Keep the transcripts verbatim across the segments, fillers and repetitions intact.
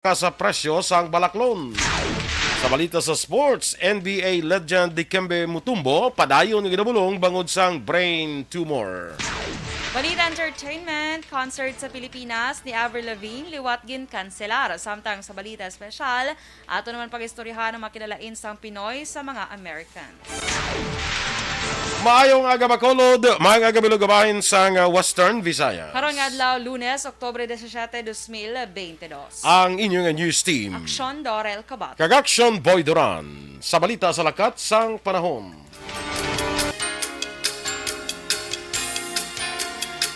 ka sa presyo sang balaklon. Sa balita sa sports, N B A legend Dikembe Mutombo padayon nga ginabulong bangod sang brain tumor. Balita entertainment, concert sa Pilipinas ni Avril Lavigne liwat ginkanselar. Samtang sa balita espesyal, ato naman pag-istoryahan ang mga kinalain sang Pinoy sa mga Americans. Maayong aga, Bacolod. Maayong aga, Bilog, bahin sang, uh, Western Visayas. Karon nga adlaw, Lunes, Oktubre disisiete, dos mil bente dos. Ang inyo nga news team. Aksyon, Dorel Cabato. Kag Aksyon, Boy Duran. Sa balita sa lakat sang panahon.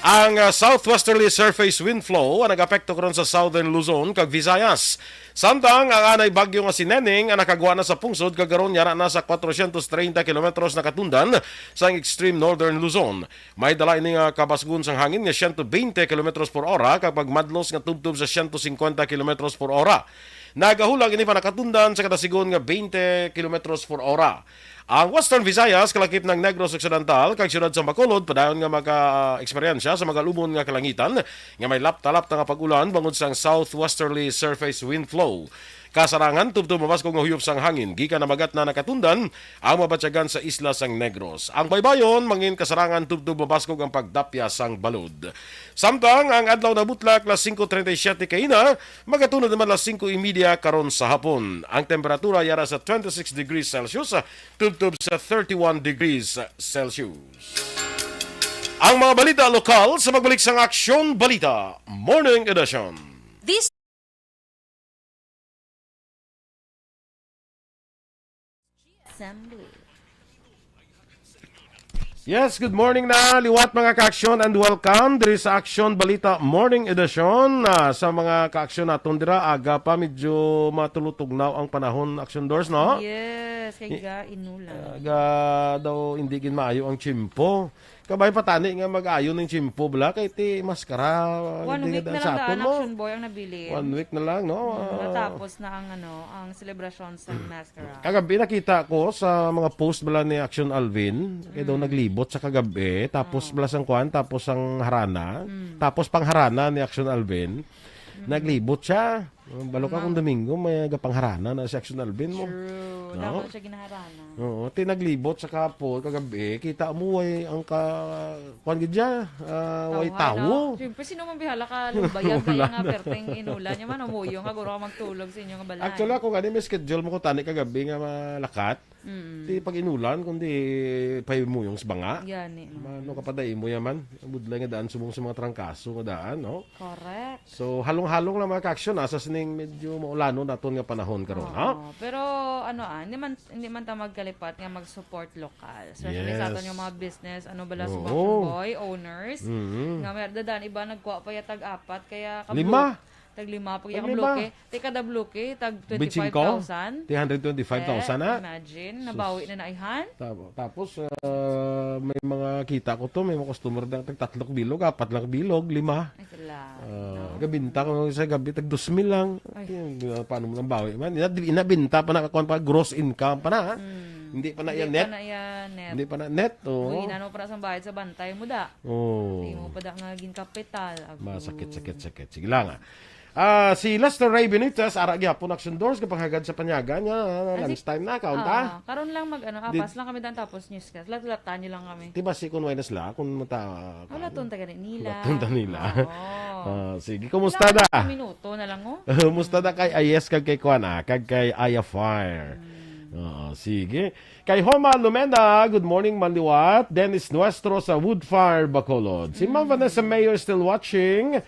Ang, ah, southwesterly surface wind flow ang nag-apekto karon sa Southern Luzon kag Visayas. Samtang ang anay bagyo nga si Neng ang nakagwa na sa pungsod kag karon yara na sa kwatrocientos treinta kilometros nakatundan sang extreme northern Luzon. May dala ini nga kabasgon sang hangin nga siyento bente kilometros por ora kag pagmadlos nga tubtob sa siyento singkwenta kilometros por ora. Nagahulag ini pa nakatundan sa kada sigon nga bente kilometros por ora. Ang Western Visayas, kalakip ng Negros Occidental, kag siyudad sa Bacolod, padayon nga maka-eksperyensya sa magalubon nga kalangitan nga may lapta-lapta nga pag-ulan bangod sang southwesterly surface wind flow. Kasarangan, tubtob mabaskog nga huyop sang hangin, gikan na magat na nakatundan ang mabatyagan sa isla sang Negros. Ang baybayon, mangin kasarangan, tubtob mabaskog ang pagdapya sang balod. Samtang ang adlaw na butlak, las singko treinta y siete kaina, magatunod naman las singko y media karon sa hapon. Ang temperatura yara sa twenty-six degrees Celsius, tubtob sa thirty-one degrees Celsius. Ang mga balita lokal sa pagbalik sang Aksyon Balita Morning Edition. This Assembly. Yes, good morning na liwat, mga kaaksyon, and welcome diri sa Aksyon Balita Morning Edition. Ah, sa mga kaaksyon naton dira, aga pa, medyo matulutugnaw ang panahon, Aksyon Dors, no? Yes, kay I- ga inulan. Ah, ga daw hindi gid maayo ang tiyempo. Kabay pa tani nga mag-ayo ning tiyempo, bala, kay ti maskara, One hindi week nga na daan lang sa aton daan, mo. Action Boy, ang nabilin. One week na lang, no? Mm, Ah. natapos na ang, ano, ang selebrasyon sa maskara. Kagabi nakita ko sa mga post bala ni Action Alvin, kay daw Mm. naglibot sa kagabi, tapos Oh. bala sang kuan, tapos ang harana, Mm. tapos pang harana ni Action Alvin, Mm. naglibot siya. Balo ka Mang- kung Domingo, may gapangharana na si Action Alvin mo. True. No? Dapat siya ginaharana. Oo, ti naglibot sa kapo, kagabi, kita mo, way, ang ka-, kuwan gid siya, ah, way Tawhay, tawo. no? Siyempre, sino man bihala ka lumbayag Wala kaya nga na. perting inulan niya man, umuyo nga, guro ka magtulog sa inyo nga balay. Actually, ako gani, may schedule mo ko tani kagabi nga malakat. Mm. Ti pag inulan, kundi pahimuyong sa banga. Gani, no? Ano ka pa dai mo yaman? Budlay nga daan subong sa mga trangkaso nga daan, no? Correct. So, halong-halong lang, mga kaaksyon, asa sining medyo maulanon naton nga panahon karon, Oo, ha? Pero, ano, ah, hindi man, hindi man ta magkalipat nga mag-support lokal. Especially sa aton Yes. nga mga business, ano bala, Oo. Subac Boy owners, Mm-hmm. nga may dadaan iba nagkuha pa ya tag-apat, kaya ka-, Lima. tag-lima, pag Tag-lima. yakang bloke, ti kada bloke, tag Bitsin ko, twenty-five thousand. Ti hundred twenty-five thousand, Eh, ha? imagine, Sus. nabawi na na ihan. Tap-, tapos, ah, may mga kita ko to, may mga customer na tag tatlok bilog, apat lang bilog, lima. Ay, salamat, Ah, no? gabinta ko sa gabi, tag dos mil lang. Ay. Yung, ah, paano mo nang bawi man? Ina-, inabinta pa na, kuwan pa, gross income pa na, ha? Mm. Hindi pa na Hindi yan pa net. na yan net. Hindi pa na net, oo. Uy, inano pa na sa bayad sa bantay mo, da. Oo. Hindi mo pa da nga ginkapital. Agoy. Masakit, sakit, sakit. Sige lang, ah. Ah, si Lester Ray Benitez, ara gyapon, Action Dors, kapanghagad sa panyaga niya, ah, Ah, lunch si-, time na, kaon ta? ah, karon lang mag, ano, Di- apas lang kami dan tapos newscast. Lat-latan niyo lang kami. Di ba si Kun Wayne sila? Kung mata-, Wala ton taga nila. Wala ton ta nila. Oo. Ah, sige, kumusta Wala na? ka minuto na lang, oh. Kumusta na kay Ayes kag kay Kuan, ah, kag kay Aya Fire? Hmm. Oo, sige. Kay Homa Lumenda, good morning, Manliwat. Dennis Nuestro sa Woodfire, Bacolod. Si Ma'am Hmm. Vanessa Mayor still watching.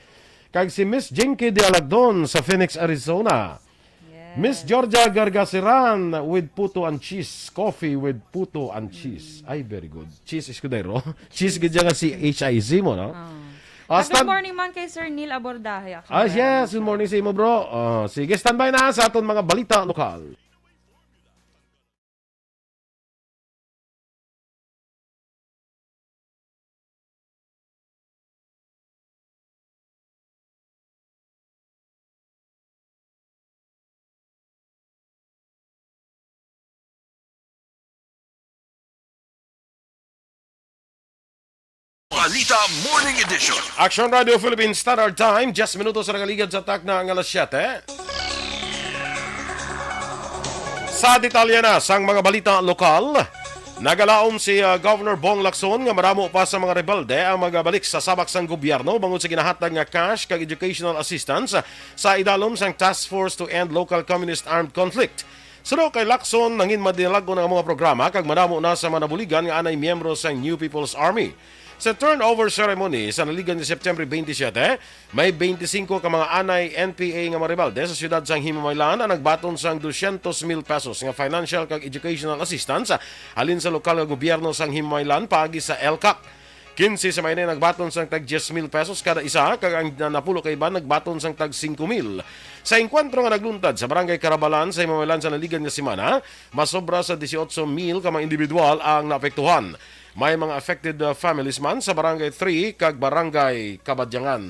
Kag si Miss Jinky Dialagdon sa Phoenix, Arizona. Yes. Miss Georgia Gargasiran with puto and cheese. Coffee with puto and cheese. Mm. Ay, very good. Cheese Escudero. Cheese gid nga si H I Z mo, no? Oh. Ah, Ah, good stan- morning man kay Sir Neil Abordahe, actually. Ah, yes. Good morning sa imo, bro. Ah, sige, standby na sa aton mga balita lokal. Balita Morning Edition. Action Radio Philippines Standard Time, diyes minutos sa nakaligad sa takna nga alas siyete. Sa detalye na sang mga balita lokal, nagalaom si, ah, Governor Bong Lacson nga madamo pa sa mga rebelde ang magabalik sa sabak sang gobyerno bangod sa ginahatag nga cash kag educational assistance sa idalom sang Task Force to End Local Communist Armed Conflict. Suno kay Lacson, nangin madinalag-on ang mga programa kag madamo na sa mga nabuligan nga anay miyembro sang New People's Army. Sa turnover ceremony sa naligan ni September twenty-seven, may twenty-five ka mga anay N P A nga mga rebelde sa siyudad sang Himamaylan ang nagbaton sang dosyentos mil pesos nga financial kag educational assistance halin sa lokal nga gobyerno sang Himamaylan paagi sa ELCAC. Quince sa mga ini nagbaton sang tag diyes mil pesos kada isa, kag ang na-, napulo ka iban nagbaton sang tag singko mil. Sa engkwentro nga nagluntad sa Barangay Carabalan sa Himamaylan sa naligan nga semana, masobra sa dieciocho mil ka mga individual ang naapektuhan. May mga affected, uh, families man sa Barangay three kag Barangay Kabadyangan.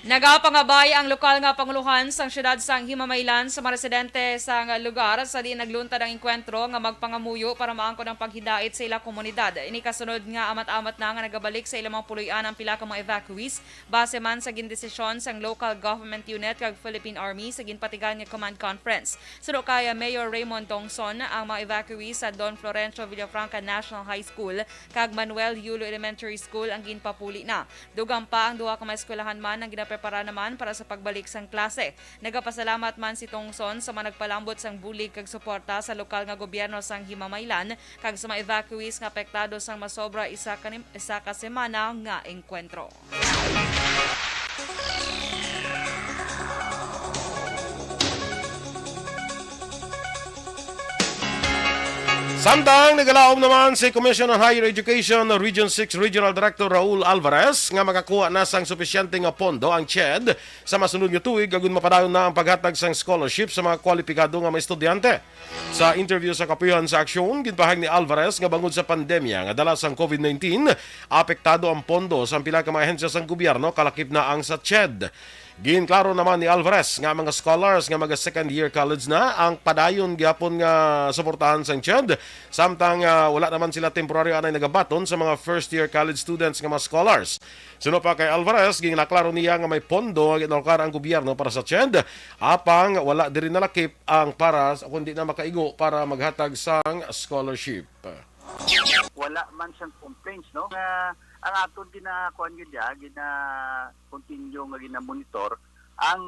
Nagapangabay ang lokal nga panguluhan sang siyudad sang Himamaylan sa mga residente sang lugar sa diin nagluntad ang engkwentro nga magpangamuyo para maangkon ang paghidait sa ila komunidad. Ini kasunod nga amat-amat na nga nagabalik sa ilang mga puloy-an ang pila ka mga evacuees, base man sa gindesisyon sang local government unit kag Philippine Army sa ginpatigayon nga command conference. Suno kay Mayor Raymond Tongson, ang mga evacuees sa Don Florencio Villafranca National High School kag Manuel Yulo Elementary School ang ginpapuli na. Dugang pa, ang duha ka mga eskwelahan man ang ginaprepara naman para sa pagbalik sang klase. Nagapasalamat man si Tongson sa mga nagpalambot sang bulig kag suporta sa lokal nga gobyerno sang Himamaylan kag sa mga evacuees nga apektado sang masobra isa ka nim-, isa ka semana nga engkwentro. Samtang nagalaom naman si Commission on Higher Education Region six Regional Director Raul Alvarez nga makakuha na sang supisyente nga pondo ang CHED sa masunod nga tuig, agud mapadayon na ang paghatag sang scholarship sa mga kwalipikado nga mga estudyante. Sa interview sa Kapihan sa Aksyon, ginpahayag ni Alvarez nga bangod sa pandemya nga dala sang COVID nineteen, apektado ang pondo sang pila ka mga ahensya sang gobyerno, kalakip na ang sa CHED. Ginklaro naman ni Alvarez nga mga scholars nga maga second year college na ang padayon gyapon nga suportahan sang CHED, samtang, ah, wala naman sila temporaryo anay nagabaton sa mga first year college students nga mga scholars. Suno pa kay Alvarez, ginaklaro niya nga may pondo nga ginalokar ang gobyerno para sa CHED, apang wala diri nalakip ang para sa, kundi na makaigo para maghatag sang scholarship. Wala man sang complaints, no? Nga ang aton ginakuan gid ya, gina-continue nga gina-monitor ang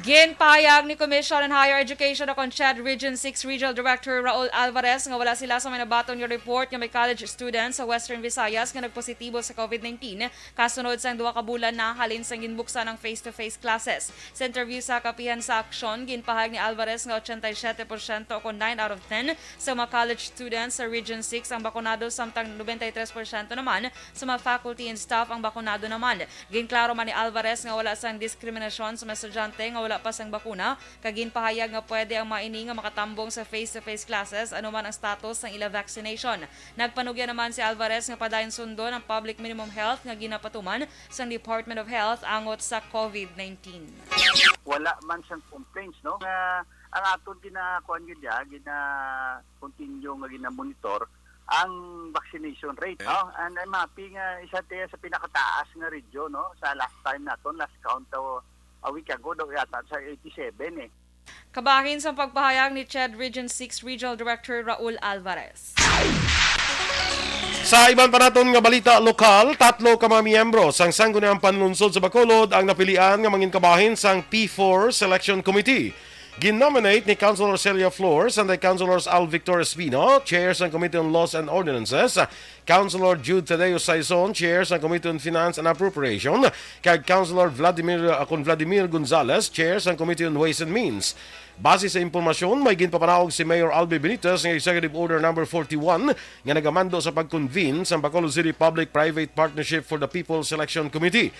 Ginpahayag ni Commission on Higher Education o kon CHED Region six Regional Director Raul Alvarez nga wala sila sa may nabaton nga report nga may college students sa Western Visayas nga nagpositibo sa COVID nineteen kasunod sang duha ka bulan na halin sang ginbuksan ang face-to-face classes. Sa interview sa Kapihan sa Aksyon, ginpahayag ni Alvarez nga ochenta y siete porsyento o kon nine out of ten sa mga college students sa Region six ang bakunado, samtang nobenta y tres porsyento naman sa mga faculty and staff ang bakunado naman. Ginklaro man ni Alvarez nga wala sang diskriminasyon sa mga estudyante nga wala pa sang bakuna, kag ginpahayag nga pwede ang mga ini nga makatambong sa face-to-face classes anuman ang status sang ila vaccination. Nagpanugya naman si Alvarez nga padayon sundon ang public minimum health nga ginapatuman sang Department of Health angot sa COVID nineteen. Wala man sang complaints, no? Nga ang aton ginakuan gid ya, gina-continue nga gina-monitor ang vaccination rate, okay, no? And I'm happy nga isa tiya sa pinakataas nga region, no? Sa last time naton, last count, uh, a week ago daw yata sa eighty-seven, eh. Kabahin sa pagpahayag ni CHED Region six Regional Director Raul Alvarez. Sa iban pa naton nga balita lokal, tatlo ka mga miyembro sang Sangguniang Panlungsod sa Bacolod ang napilian nga mangin kabahin sang P four Selection Committee. Gin-nominate ni Councilor Celia Flores and the Councilors Al Victor Espino, Chair sang Committee on Laws and Ordinances, Councilor Jude Tadeo Saison, Chair sang Committee on Finance and Appropriation, kag Councilor Vladimir, uh, kon Vladimir Gonzales, Chair sang Committee on Ways and Means. Base sa impormasyon, may ginpapanaog si Mayor Albi Benitez nga Executive Order Number forty-one nga nagamando sa pag-convene sang Bacolod City Public-Private Partnership for the People Selection Committee.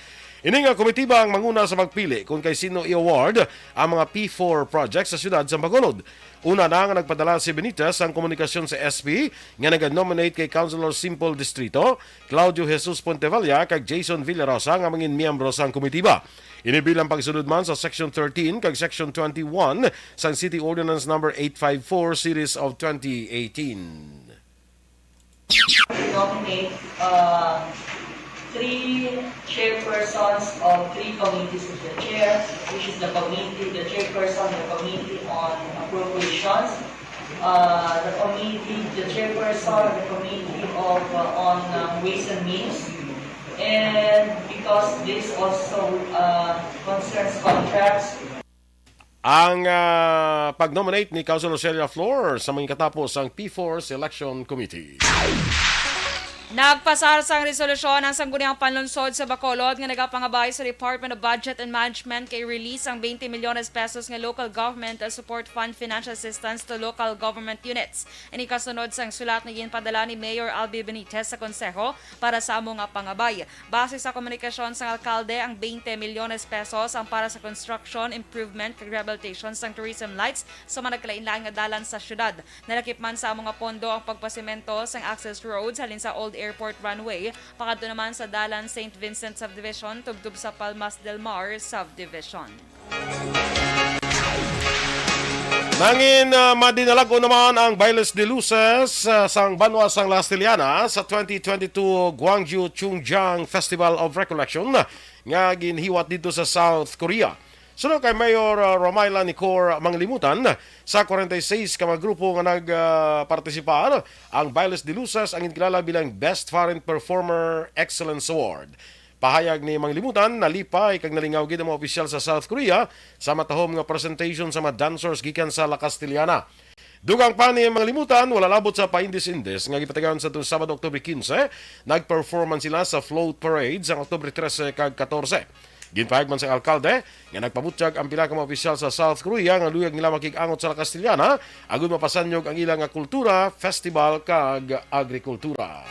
Ini nga komitiba ang manguna sa pagpili kon kay sino i-award ang mga P four projects sa siyudad sa Bacolod. Una na nga nagpadala si Benitez sang komunikasyon sa S P nga nag-nominate kay Councilor Simple Distrito, Claudio Jesus Pontevilla kag Jason Villarosa nga mangin miyembro sang komitiba. Ini bilang pagsunod man sa Section thirteen kag Section twenty-one sang City Ordinance Number eight five four Series of twenty eighteen. Nominate, uh, three chairpersons of three committees of the chair, which is the committee, the chairperson of the committee on appropriations, uh, the committee, the chairperson of the committee of, uh, on, uh, ways and means, and because this also, uh, concerns contracts. Ang, ah, pag-nominate ni Councilor Celia Flor sa mga katapo sang P four Selection Committee. Nagpasar sang resolusyon ang Sangguniang Panlunsod sa Bacolod nga nagapangabay sa Department of Budget and Management kay release ang twenty milyones pesos nga Local Government Support Fund financial assistance to local government units. Ini kasunod sang sulat nga ginpadala ni Mayor Albi Benitez sa Konseho para sa amo nga pangabay. Base sa komunikasyon sang alkalde, ang twenty milyones pesos ang para sa construction, improvement, kag rehabilitation sang tourism lights sa mga nagkalain-lain nga dalan sa syudad. Nalakip man sa amo nga pondo ang pagpasemento sang access roads halin sa Old Airport Runway pakadto naman sa dalan Saint Vincent Subdivision tubtob sa Palmas del Mar Subdivision. Nangin, ah, madinalag-on naman ang Bailes de Luces, ah, sang banwa sang La Castellana sa twenty twenty-two Gwangju Chungjang Festival of Recollection nga ginhiwat dito sa South Korea. Suno kay Mayor, ah, Romaila Nicor Manglimutan, sa forty-six ka mga grupo nga nagpartisipar, ang Bailes de Luces ang ginkilala bilang Best Foreign Performer Excellence Award. Pahayag ni Manglimutan, nalipay kag nalingaw gid ang mga opisyal sa South Korea sa matahom nga presentation sa mga dancers gikan sa La Castellana. Dugang pa ni Manglimutan, wala labot sa paindis-indis nga gipatigayon sa Sabado, Oktubre quince, nag-perform man sila sa float parade sang Oktubre trese kag katorse. Ginpahayag man sang alkalde nga nagpabutyag ang pila ka mga opisyal sa South Korea nga luyag nila makig-angot sa La Castellana agud mapasanyog ang ila nga kultura, festival kag agrikultura.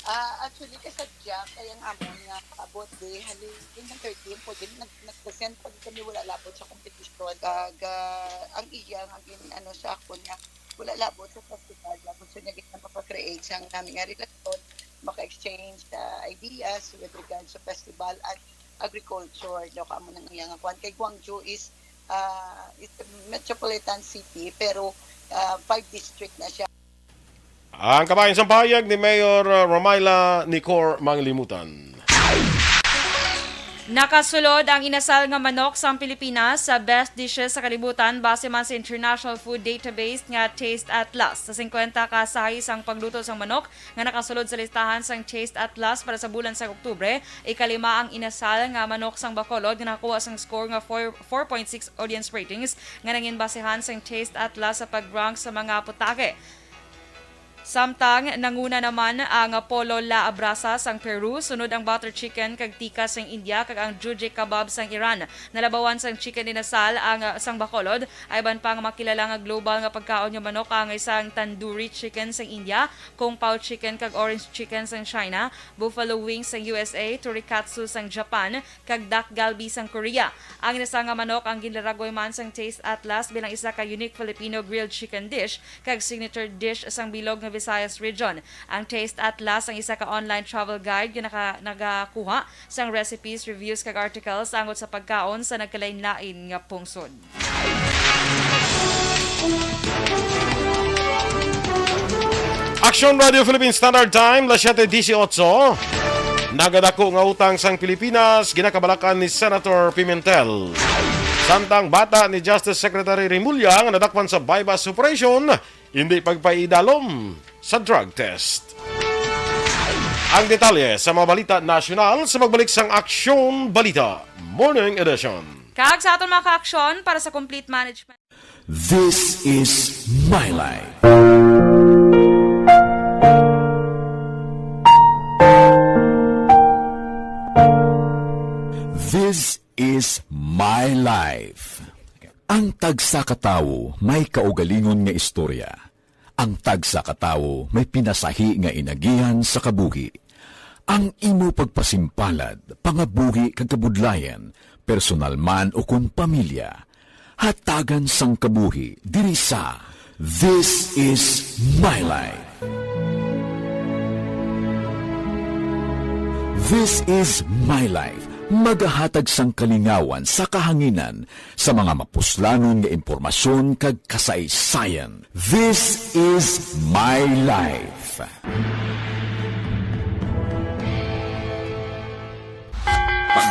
Ah, actually, kasadya kay ang amon nga paabot di halin ng thirteen, fourteen, nag nag-present pa gid kami, wala labot sa competition. Kag ah, ang iya nga gin ano sa akon nga wala labot sa festival, nga gusto niya gid na maka-create sang nami nga relasyon, maka-exchange sa ideas with regards sa festival and agriculture daw kamo nang iya nga kwan kay Gwangju is ah, is a metropolitan city, pero ah, five district na siya. Ang kabahin sang pahayag ni Mayor, uh, Romaila Nicor Manglimutan. Nakasulod ang inasal nga manok sang Pilipinas sa Best Dishes sa Kalibutan base man sa International Food Database nga Taste Atlas. Sa singkwenta ka sahi sang pagluto sang manok nga nakasulod sa listahan sang Taste Atlas para sa bulan sang Oktubre, ikalima ang inasal nga manok sang Bacolod nga nakakuha sang score nga four, four point six audience ratings nga nangin basehan sang Taste Atlas sa pag-rank sa mga putahe. Samtang nanguna naman ang Polo La Abrasa sang Peru, sunod ang butter chicken kag tikka sang India, kag ang juje kebab sang Iran. Nalabawan sang chicken inasal ang, ah, sang Bacolod. Ay ban pa nga makilala nga global nga pagkaon nga manok ang isang tandoori chicken sang India, kung pao chicken kag orange chicken sang China, buffalo wings sang U S A, torikatsu sang Japan, kag duck galbi sang Korea. Ang inasal nga manok ang ginlaragoy man sang Taste Atlas bilang isa ka unique Filipino grilled chicken dish kag signature dish sang bilog nga Visayas region. Ang Taste Atlas ang isa ka online travel guide nga naka-, nagakuha sang recipes, reviews kag articles angot sa pagkaon sa nagkalain-lain nga pungsod. Aksyon Radio Philippine Standard Time, las siete dieciocho. Nagadako nga utang sang Pilipinas, ginakabalakan ni Senator Pimentel. Samtang bata ni Justice Secretary Remulla nga nadakpan sa buy-bust operation, hindi pagpaidalom sa drug test. Ang detalye sa mga balita nasyonal sa pagbalik sang Aksyon Balita Morning Edition. Kag sa aton mga kaaksyon, para sa complete management. This is My Life. This is My Life. Ang tagsa ka tawo may kaugalingon nga istorya. Ang tagsa ka tawo may pinasahi nga inagihan sa kabuhi. Ang imo pagpasimpalad, pangabuhi kag kabudlayan, personal man ukon pamilya, hatagan sang kabuhi diri sa This is My Life. This is My Life, magahatag sang kalingawan sa kahanginan sa mga mapuslanon nga impormasyon kag kasaysayan. This is My Life.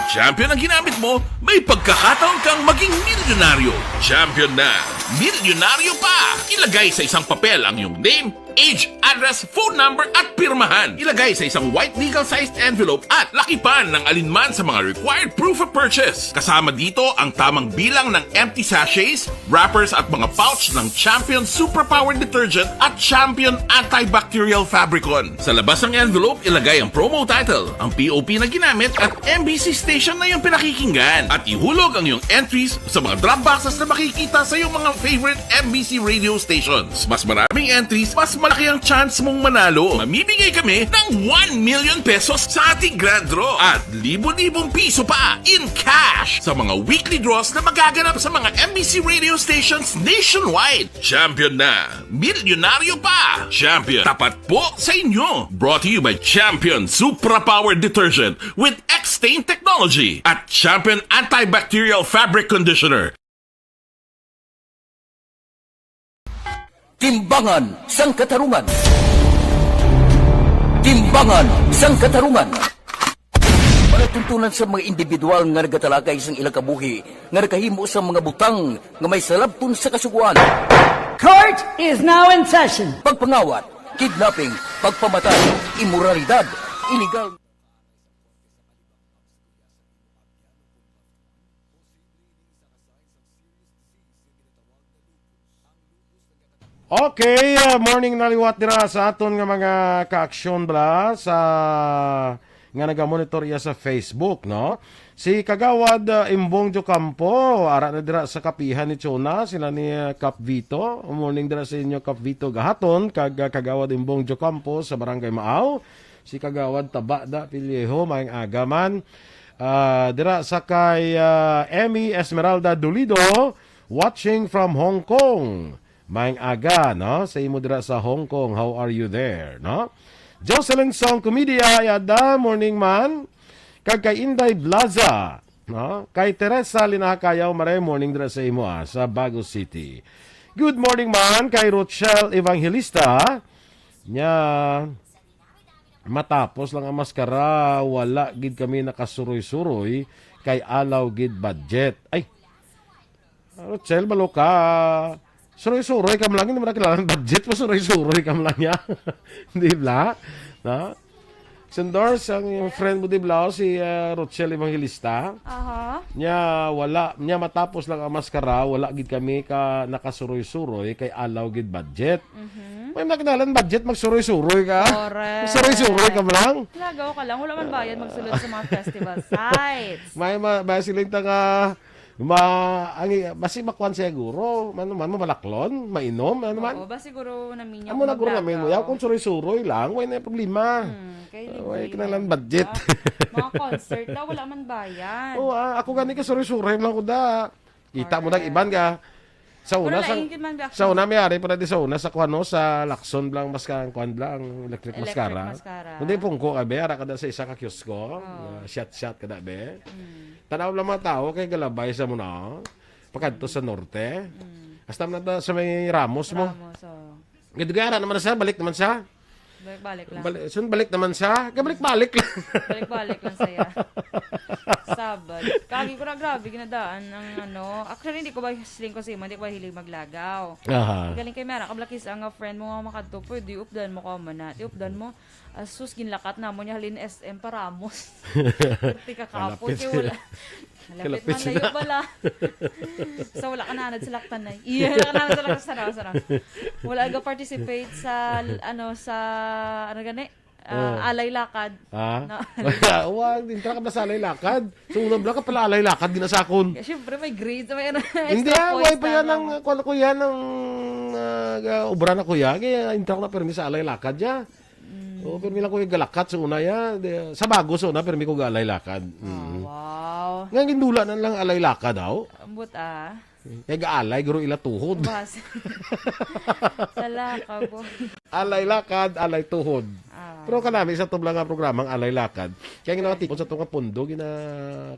Champion ang ginamit mo, may pagkakataon kang maging milyonaryo. Champion na! Milyonaryo pa! Ilagay sa isang papel ang iyong name, age, address, phone number, at pirmahan. Ilagay sa isang white legal-sized envelope at lakipan ng alinman sa mga required proof of purchase. Kasama dito ang tamang bilang ng empty sachets, wrappers at mga pouch ng Champion Superpower Detergent at Champion Antibacterial Fabricon. Sa labas ng envelope, ilagay ang promo title, ang P O P na ginamit at M B C station na iyong pinakikinggan. At ihulog ang iyong entries sa mga drop boxes na makikita sa iyong mga favorite M B C radio stations. Mas maraming entries, mas malaki ang chance mong manalo. Mamimigay kami ng one million pesos sa ating grand draw at libo-libong piso pa in cash sa mga weekly draws na magaganap sa mga M B C radio stations nationwide. Champion na! Milyonaryo pa! Champion, tapat po sa inyo! Brought to you by Champion Supra Power Detergent with X-Stain Technology at Champion Antibacterial Fabric Conditioner. Timbangan sang Katarungan. Timbangan sang Katarungan. Palatuntunan sa mga individual nga nagatalakay sang ilang kabuhi nga nakahimo sa mga butang nga may salabton sa kasugoan. Court is now in session. Pagpangawat, kidnapping, pagpamatay, imoralidad, iligal. Okay, uh, morning na liwat dira sa aton nga mga kaaksyon bala sa nga nagamonitor iya sa Facebook, no? Si Kagawad, uh, Imbong Jocampo, ara na dira sa kapihan ni Chona, sila ni, uh, Kap Vito. Morning dira sa inyo, Kap Vito Gahaton, kag, uh, Kagawad Imbong Jocampo sa Barangay Maaw. Si Kagawad Tabada Pillejo, maayong aga man. Ah, dira sa kay, ah, Emmy Esmeralda Dolido, watching from Hong Kong. Maayong aga, no? Sa imo dira sa Hong Kong, how are you there, no? Jocelyn Song Comedia, yada, morning man. Kag kay Inday Blaza, no? Kay Teresa Linaha Cayaw, maray morning dira sa imo, ah, sa Bago City. Good morning man kay Rochelle Evangelista. Nya, matapos lang ang maskara, wala gid kami nakasuroy-suroy kay alaw gid budget. Ay, Rochelle, balo ka. Suroy-suroy ka man lang, hindi mo na kailangan budget, masuroy-suroy ka man lang niya. Di ba? Na? Sendors, ang iyong friend mo, di ba, si, ah, Rochelle Evangelista? Aha. Nya, wala. Nya, matapos lang ang maskara, wala gid kami ka nakasuroy-suroy kay alaw gid budget. Mhm. May makinalan budget, magsuroy-suroy ka. Correct. Magsuroy-suroy ka man lang. Lagaw ka lang, wala man bayad magsulod sa mga festival sites. May ma-, may siling ta nga, ma-, ang i-, basi makuan siya guro, ano man, mabalaklon, mainom, ano man. Oo, ba siguro naminyo Amo kung na guro namin mo, maglagaw. Yaw kung suroy-suroy lang, way na problema. Hmm, kay Ah, way libre. Kinalan budget. Ah, mga concert daw, wala man bayad. Oo, ah, ako gani ka suroy-suroy lang ko da. Kita mo nang Correct. Iban ka. Sa una, Pero sa, lain gid man, sa una, may ari pa na di sa una, sa kuwan, no, sa Lacson blang mas ka, ang kuwan blang, electric Electric mascara. Mascara. Kundi pungko ka, be, ara ka da sa isa ka kiosko, Oh. na shot-shot ka da, be. Mm. Tanaw lang mga tao, kay galabay sa muna, pakadto sa norte. Mm. Hasta man na sa may Ramos mo. Ramos, oh. Gidugay, ara naman na siya, balik naman siya. Balik-balik lang. Balik, sun, balik naman siya. Kabalik-balik lang. Balik-balik lang saya. Sabad. Kagi ko na grabe, ginadaan ang ano. Actually, hindi ko ba siling ko sa imo, hindi ko ba hilig maglagaw. Aha. Galing kay Mera, kablakis ang, ah, friend mo nga makadto, pwede updan mo ka man na. Di updan mo, asus, ginlakat na mo niya, halin S M pa Ramos. Perti ka kapoy, Malapit. Kay wala. Malapit Kalapit man, sila. Layo pala. So, wala ka nanad sa Laktan, Nay. Iya, wala ka nanad sa Laktan. Saraw, saraw. Wala ka participate sa, ano, sa, ano gani? Ah, Oh. Alay Lakad. Ha? No. Wala, wag, intra ka ba sa Alay Lakad? So, una bala ka pala Alay Lakad, ginasakon. Kaya, syempre, may grades, may ano, Hindi, extra ah, points way pa yan na, ang, no? Kuwan ko yan, ang, ah, obra na ko yan. Kaya, intra ko na permi sa Alay Lakad, ya. Mm. Oo, pero may lang ko yung galakat sa una, ya. Di, sa bago sa una, pero may ko galay lakad. Ah, Mm. Wow. Nga gindula na lang alay lakad, aw. Ambot, ah. Kay gaalay, guro ila tuhod. Bas. Sala ka po. Alay lakad, alay tuhod. Ah. Pero kanami sa tubla nga programang alay lakad. Kaya nga Okay. natipon sa tunga pundo, gina,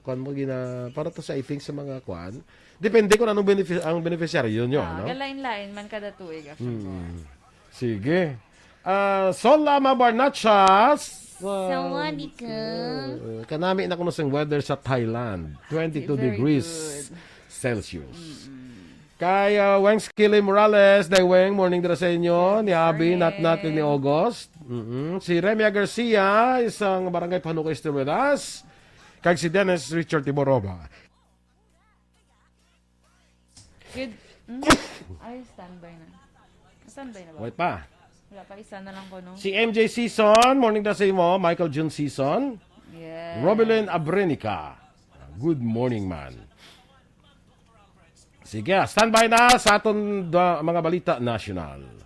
kuwan mo, gina, para to sa, I think, sa mga kuwan. Depende kung anong benefi-, ang beneficiaryo nyo, Ah, no? galain-lain man kada tuig, actually. Mm. Sige. Ah, Sol Lama Barnachas, Sawadee ka. Uh, kanami na kuno sang weather sa Thailand. Twenty-two Very degrees good. Celsius. Kay, uh, Weng Skilly Morales, Day Weng, morning dira sa inyo. Ni Abi, Morning. Nat Nat, ni August. Mm-mm. Si Remia Garcia, isang barangay Panuco, still with us. Kag si Dennis Richard Tiboroba. Good. Mm. Ay, standby na. Standby na ba? Wait pa. Wala pa, isa na lang ko, no? Si M J Season, morning da sa imo. Michael June Season. Yes. Robelin Abrenica. Good morning, man. Sige, standby na sa aton da, mga balita nasyonal.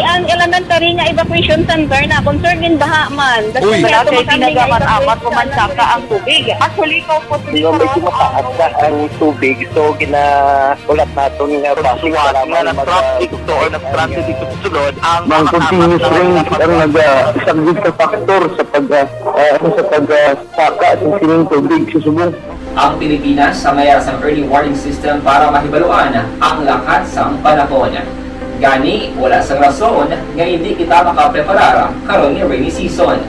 Ang elementary nga evacuation center na concerned in baha man. That's Uy. why Wala ato kay kami nga ginagaman evacuate amat sa pumansaka ang tubig. Actually, ikaw po, Di ba, medyo mataas na ang tubig, so ginaulat naton nga Sa basi suwat kailangan nga mag- nag-traffic to or nag-transit dito sa sulod, ang Ng mga continuous kasama rain, na ang naga-, isa gid sa factor sa pag, ah, ah, ano, sa pag, ah, saka sa sining tubig sa subong. Ang Pilipinas sa mayara sang early warning system para mahibaluan ang lakat sang panahon. Gani, wala sang rason nga hindi kita makapreparar karon nga rainy season.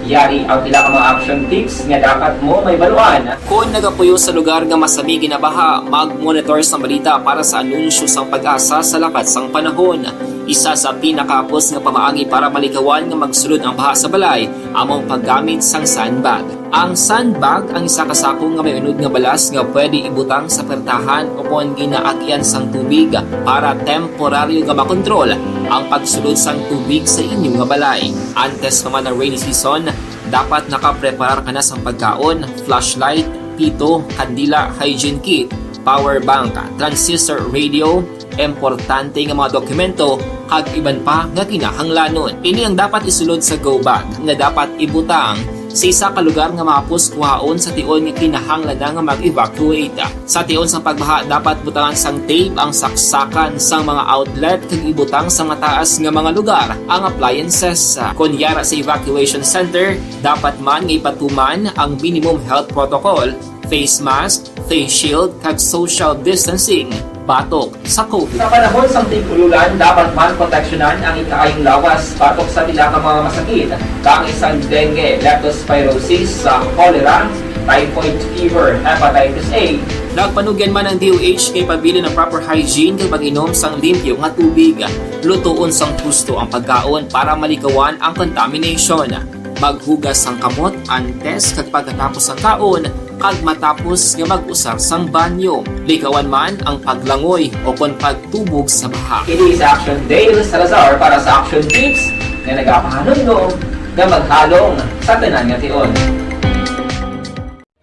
Yari ang pila ka mga action tips nga dapat mo mahibaluan. Kon nagapuyo sa lugar nga masami ginabaha, mag-monitor sang balita para sa anunsyo sang PAGASA sa lakat sang panahon. Isa sa pinakahapos nga pamaagi para malikawan nga magsulod ang baha sa balay amo ang paggamit sang sandbag. Ang sandbag ang isa ka sako nga may unod nga balas nga pwede ibutang sa pertahan o kon ginaagyan sang tubig para temporaryo nga makontrol ang pagsulod sang tubig sa inyo nga balay. Antes pa man ang rainy season, dapat nakapreparar ka na sang pagkaon, flashlight, pito, kandila, hygiene kit, power bank, transistor radio, importante nga mga dokumento, kag iban pa nga kinahanglanon. Ini ang dapat isulod sa go bag nga dapat ibutang sa isa ka lugar nga mahapos kuhaon sa tion nga kinahanglan na nga mag-evacuate. Sa tion sang pagbaha, dapat butangan sang tape ang saksakan sang mga outlet kag ibutang sa mataas nga mga lugar ang appliances. Kon yara sa evacuation center, dapat man nga ipatuman ang minimum health protocol, face mask, face shield, kag social distancing batok sa COVID. Sa panahon sang tig-ululan, dapat man proteksyonan ang ikaayong lawas batok sa pila ka mga masakit, kaangay sang dengue, leptospirosis, sa cholera, typhoid fever, hepatitis A. Nagpanugyan man ang D O H nga ipabilin ang proper hygiene kag pag-inom sang limpyo nga tubig. Lutoon sang husto ang pagkaon para malikawan ang contamination. Maghugas sang kamot antes kag pagkatapos sang kaon, kag matapos nga mag-usar sang banyo. Likawan man ang paglangoy o kon pagtubog sa baha. Kini si Action Dale Salazar para sa Action Tips nga nagapahanumdom nga maghalong sa tanan nga tion.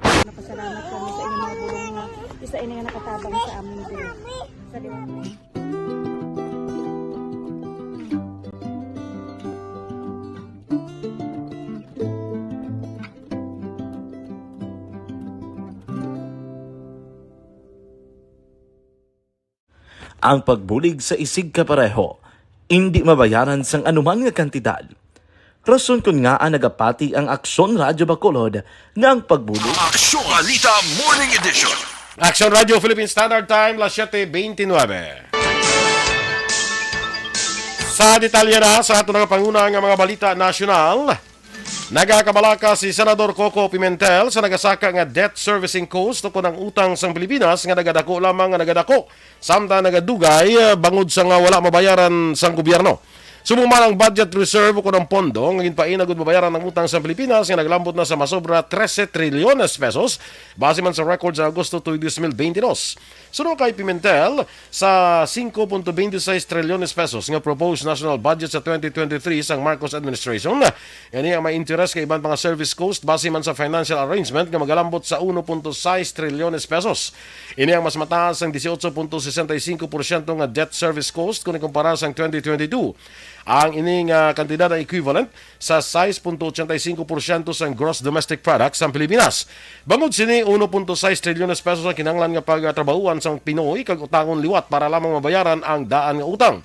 Napasalamat kami sa inyong mga bulong nga isa ini nga nakatabang sa amin din. Sa Ang pagbulig sa isigkapareho, indi mabayaran sang anuman nga kantidad. Rason kon ngaa nagapati ang Aksyon Radyo Bacolod nga ang pagbulig Aksyon Balita Morning Edition. Aksyon Radyo Philippine Standard Time, las siete veintinueve. Sa detalye na sa ato nga panguna nga mga balita nasyonal, nagakabalaka si Senador Coco Pimentel sa nagasaka nga debt servicing cost, o kon ang utang sang Pilipinas nga nagadako lamang nga nagadako samtang nagadugay, eh, bangod sa nga wala mabayaran sang gobyerno. Subong man ang budget reserve o kon ang pondo nga ginpainagod mabayaran ang utang sa Pilipinas nga naglambot na sa masobra trese trilyones pesos, base man sa record sa Agosto two, dos mil beintidos. Suno kay Pimentel, sa singko punto beintiseis trilyones pesos nga proposed national budget sa twenty twenty-three sang Marcos administration, ini ang may interes kay iban pa nga service cost base man sa financial arrangement nga magalambot sa uno punto sais trilyones pesos. Ini ang mas mataas sang dieciocho punto sesenta y cinco porsyento nga debt service cost kon ikumpara sang twenty twenty-two. Ang ini nga kantidad ang equivalent sa sais punto ochenta y cinco porsyento sang gross domestic product sang Pilipinas. Bangod sini, uno punto sais trilyones pesos ang kinahanglan nga pagtrabahuan sang Pinoy kag utangon liwat para lamang mabayaran ang daan nga utang.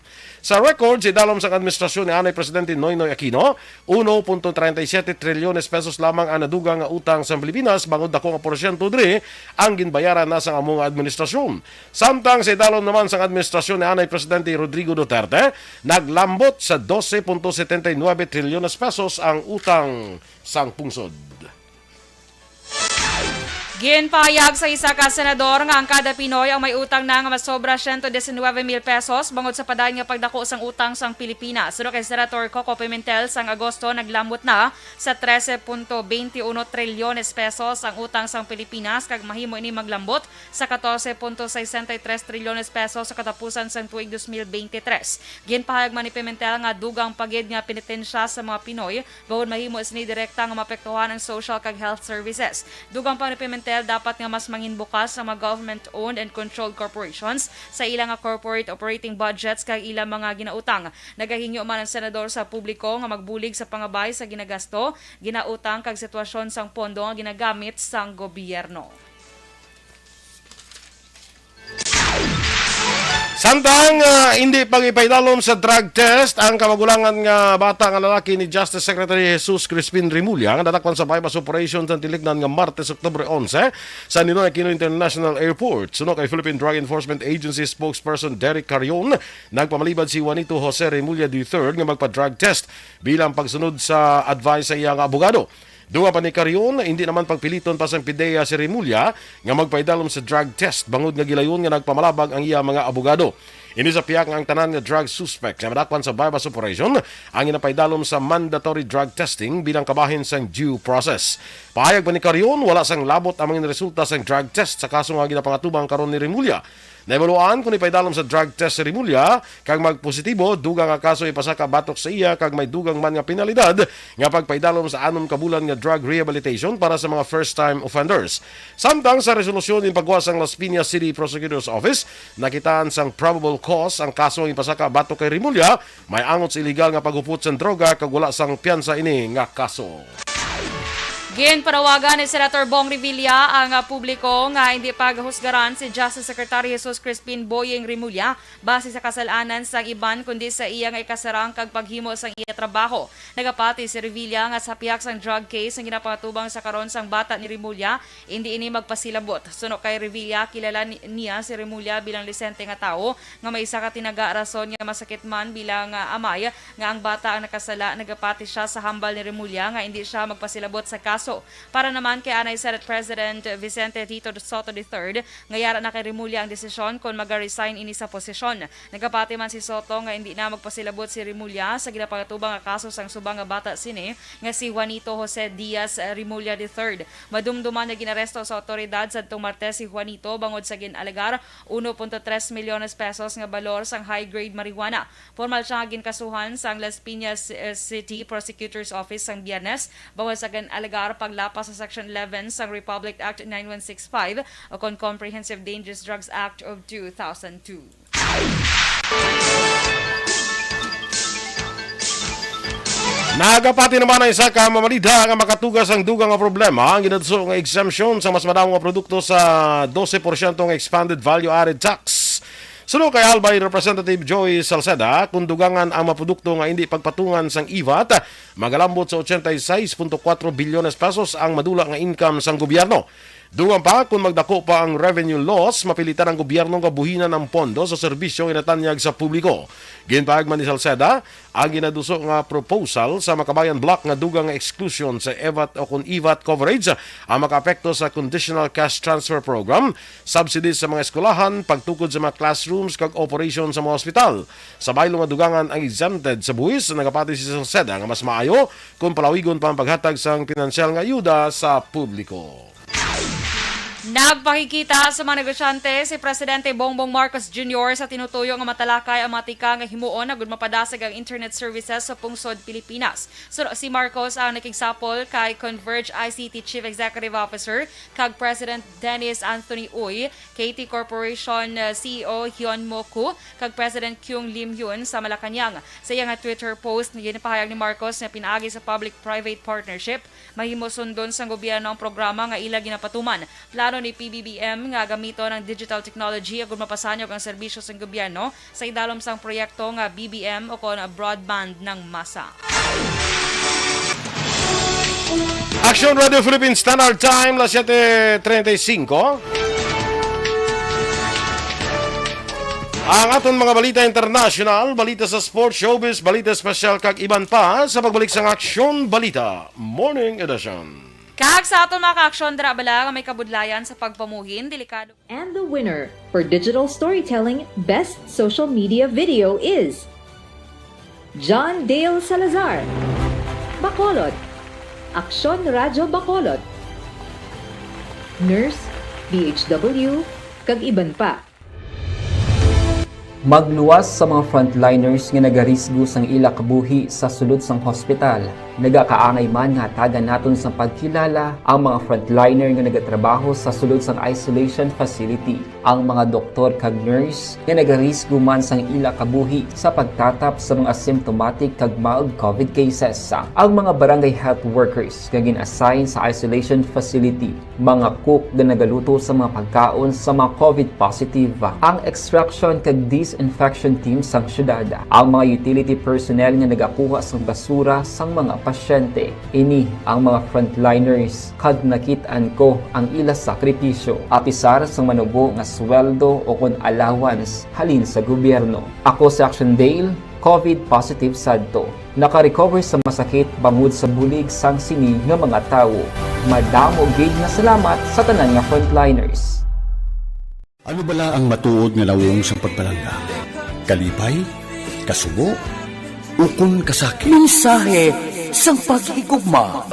Sa record, sa idalom sang administrasyon ni anay Presidente Noynoy Aquino, uno punto treinta y siete trilyones pesos lamang ang nadugang nga utang sang Pilipinas, bangod dako nga porsyento diri ang ginbayaran na sang amo nga administrasyon. Samtang sa idalom naman sang administrasyon ni anay Presidente Rodrigo Duterte, naglambot sa doce punto setenta y nueve trilyones pesos ang utang sang pungsod. Ginpahayag sa isa ka senador nga ang kada Pinoy ang may utang na nga masobra siyento disinwebe mil pesos bangod sa padayon nga pagdako sang utang sang Pilipinas. Suno kay Senator Coco Pimentel, sang Agosto naglambot na sa trese punto twenty uno trilyones pesos ang utang sang Pilipinas, kag mahimo ini maglambot sa catorce punto sesenta y tres trilyones pesos sa katapusan sang tuig dos mil bente tres. Ginpahayag man ni Pimentel nga dugang pa gid nga penitensya sa mga Pinoy bangod mahimo sini direkta nga maapektuhan ang social kag health services. Dugang pa ni Pimentel, dapat nga mas manginbukas ang mga government-owned and controlled corporations sa ila nga corporate operating budgets kag ila mga ginautang. Nagahingyo man ang senador sa publiko nga magbulig sa pangabay sa ginagasto, ginautang kag sitwasyon sang pondo nga ginagamit sang gobyerno. Samtang, ah, hindi pag ipaidalom sa drug test ang kamagulangan nga bata nga lalaki ni Justice Secretary Jesus Crispin Remulla nga nadakpan sa buy-bust operation sa tilignan nga Martes, Oktubre onse, sa Ninoy Aquino International Airport. Suno kay Philippine Drug Enforcement Agency spokesperson Derek Carion, nagpamalibad si Juanito Jose Remulla the third nga magpa-drug test bilang pagsunod sa advice sa iya nga abogado. Dugang pa ni Carion, hindi naman pagpiliton pa sang PDEA si Remulla nga magpaidalom sa drug test bangod nga gilayon nga nagpamalabag ang iya mga abogado. Ini sa pihak nga ang tanan nga drug suspect nga madakpan sa buy-bust operation ang ginapaidalom sa mandatory drug testing bilang kabahin sang due process. Pahayag pa ni Carion, wala sang labot ang mga resulta sang drug test sa kaso nga ginapangatubang karon ni Remulla. Nahibaluan kon ipaidalom sa drug test si Remulla kag magpositibo, dugang nga kaso ipasaka batok sa iya kag may dugang man nga penalidad nga pagpaidalom sa anom ka bulan nga drug rehabilitation para sa mga first-time offenders. Samtang sa resolusyon ginpagawas sang Las Piñas City Prosecutor's Office, nakitaan sang probable cause ang kaso nga ipasaka batok kay Remulla, may angot sa iligal nga paghupot sang droga kag wala sang piyansa ini nga kaso. Ginpanawagan ni Senator Bong Revilla ang, ah, publiko nga hindi pagahusgaran si Justice Secretary Jesus Crispin Boying Remulla base sa kasal-anan sang iban, kundi sa iya nga ikasarang kag paghimo sang iya trabaho. Nagapati si Revilla nga sa pihak sang drug case nga ginapangatubang sa karon sang bata ni Remulla, indi ini magpasilabot. Suno kay Revilla, kilala ni-, niya si Remulla bilang lisente nga tawo nga may isa ka tinaga, rason nga masakit man bilang, ah, amay nga ang bata ang nakasala. Nagapati siya sa hambal ni Remulla nga indi siya magpasilabot sa kaso. Para naman kay anay Senate President Vicente Tito Sotto the third, nga yara na kay Remulla ang desisyon kon maga-resign ini sa posisyon. Nagapati man si Sotto nga indi na magpasilabot si Remulla sa ginapangatubang nga kaso sang subang nga bata sini nga si Juanito Jose Diaz Remulla the third. Madumduman nga ginaresto sa awtoridad sadtong Martes si Juanito bangod sa gin-alegar uno punto tres milyones pesos nga balor sang high-grade marijuana. Formal siya nga ginkasuhan sang Las Piñas, eh, City Prosecutor's Office sang Biyernes bangod sa gin-alegar paglapas sa Section eleven sang Republic Act nine one six five o kon Comprehensive Dangerous Drugs Act of two thousand two. Nagapati naman ang isa ka mamalida nga makatuga sang dugang nga problema ang ginaduso nga exemption sa mas madamo nga produkto sa doce porsyento nga expanded value-added tax. Suno kay Albay Representative Joey Salceda, kung dugangan ang mga produkto nga hindi pagpatungan sang ivat, magalambot sa ochenta y seis punto kuwatro bilyones pesos ang madula nga income sang gobyerno. Dugang pa, kung magdako pa ang revenue loss, mapilitan ang gobyerno nga buhinan ang pondo sa serbisyo nga inatanyag sa publiko. Ginpahayag man ni Salceda, ang ginaduso nga proposal sa Makabayan Block nga dugang nga exclusion sa ivat o kon ivat coverage ang makaapekto sa Conditional Cash Transfer Program, subsidies sa mga eskwelahan, pagtukod sa mga classrooms, kag operation sa mga hospital. Sa baylo nga dugangan ang exempted sa buhis, nagapati si Salceda nga mas maayo kung palawigon pa ang paghatag sang pinansyal nga ayuda sa publiko. Nagpakigkita sa mga negosyante si Presidente Bongbong Marcos Junior sa tinutuyo nga matalakay ang mga tika nga himuon agud mapadasig ang internet services sa pungsod Pilipinas. Suno si Marcos ang nakigsapol kay Converge I C T Chief Executive Officer kag President Dennis Anthony Uy, K T Corporation, uh, C E O Hyun Mo Koo, kag President Kyung Lim Hyun sa Malacañang. Sa iya nga Twitter post, ginpahayag ni Marcos nga pinaagi sa public-private partnership, mahimo sundon sang gobyerno ang programa nga ila ginapatuman. Plano ni P B B M nga gamiton ang digital technology agud mapasanyog ang serbisyo sang gobyerno sa idalom sang proyekto nga B B M o kon broadband ng masa. Action Radio Philippines Standard Time, las siete treinta y cinco. Ang aton mga balita international, balita sa sports, showbiz, balita espesyal, kag iban pa sa pagbalik sang Aksyon Balita Morning Edition. Kag sa aton mga ka-aksyon, dira bala nga may kabudlayan sa pagpamuhin, delikado. And the winner for digital storytelling best social media video is John Dale Salazar, Bacolod, Aksyon Radyo Bacolod, Nurse, D H W, kag iban pa. Magluwas sa mga frontliners nga nagarisgo sang ila kabuhi sa sulod sang hospital. Nagakaangay man nga hatagan naton sang pagkilala ang mga frontliner nga nagatrabaho sa sulod sang isolation facility, ang mga doktor kag nurse nga nagarisgo man sang ila kabuhi sa pagtatap sa mga asymptomatic kag mild covid cases, ang mga barangay health workers nga gin-assign sa isolation facility, mga cook nga nagaluto sa mga pagkaon sa mga covid positive, ang extraction kag disinfection team sang syudad, ang mga utility personnel nga nagakuha sang basura sang mga pasyente. Ini ang mga frontliners, kag nakit-an ko ang ila sakripisyo, apisar sang manubo nga sweldo o kon allowance halin sa gobyerno. Ako si Action Dale, covid positive sadto. Naka-recover sa masakit bangod sa bulig sang sini nga mga tawo. Madamo gid nga salamat sa tanan nga frontliners. Ano bala ang matuod nga nawong sang pagpalangga? Kalipay? Kasubo? Ukon kasakit? Mensahe sang paghigugma.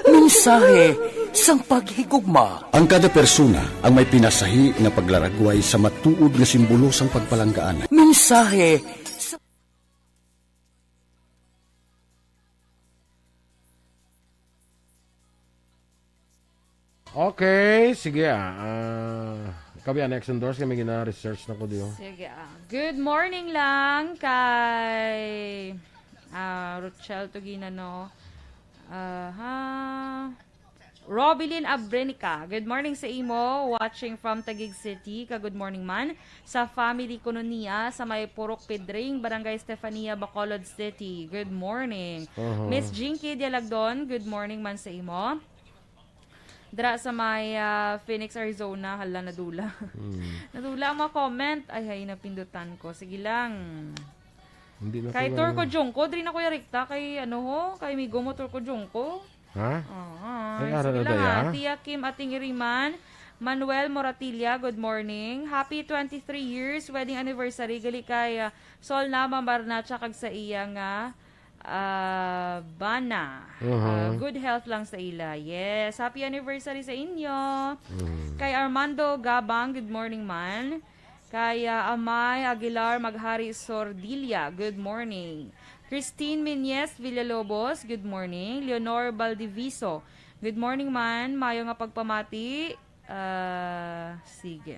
Mensahe sang paghigugma. Ang kada persona ang may pinasahi nga paglaragway sa matuod nga simbolo sang pagpalanggaan. Mensahe sa Okay, sige, ah. Ah, kabi, next endorse kami gina-research na ko diyo. Sige, ah. Good morning lang kay, ah, Rochelle Tugina, no? Aha. Robilin Abrenica, good morning sa imo. Watching from Taguig City. Ka good morning man sa family kuno niya sa may Purok Pedring, Barangay Stefania, Bacolod City. Good morning. Uh-huh. Miss Jinky Dialagdon, good morning man sa imo. Dira sa may, ah, Phoenix, Arizona, hala, nadula. Hmm. Nadula ang mga comment. Ay, hay, napindutan ko. Sige lang. Hindi na Kay ko Turco na- Jungko, diri na Kuya Rikta, kay ano ho, kay amigo mo Turco Jungko. Ha? Oo, Ay, ara sige na lang, daya? Ha. Tia Kim Ating Iriman, Manuel Moratilla, good morning. Happy twenty-three years wedding anniversary gali kay, ah, Sol Nama Barnacha kag sa iya nga, ah, bana. Uh-huh. Ah, good health lang sa ila. Yes, happy anniversary sa inyo. Mm. Kay Armando Gabang, good morning man. Kay, ah, Amay Aguilar Maghari Sordilla, good morning. Christine Menyes Villalobos, good morning. Leonor Baldiviso, good morning man. Mayo nga pagpamati. Ah, sige.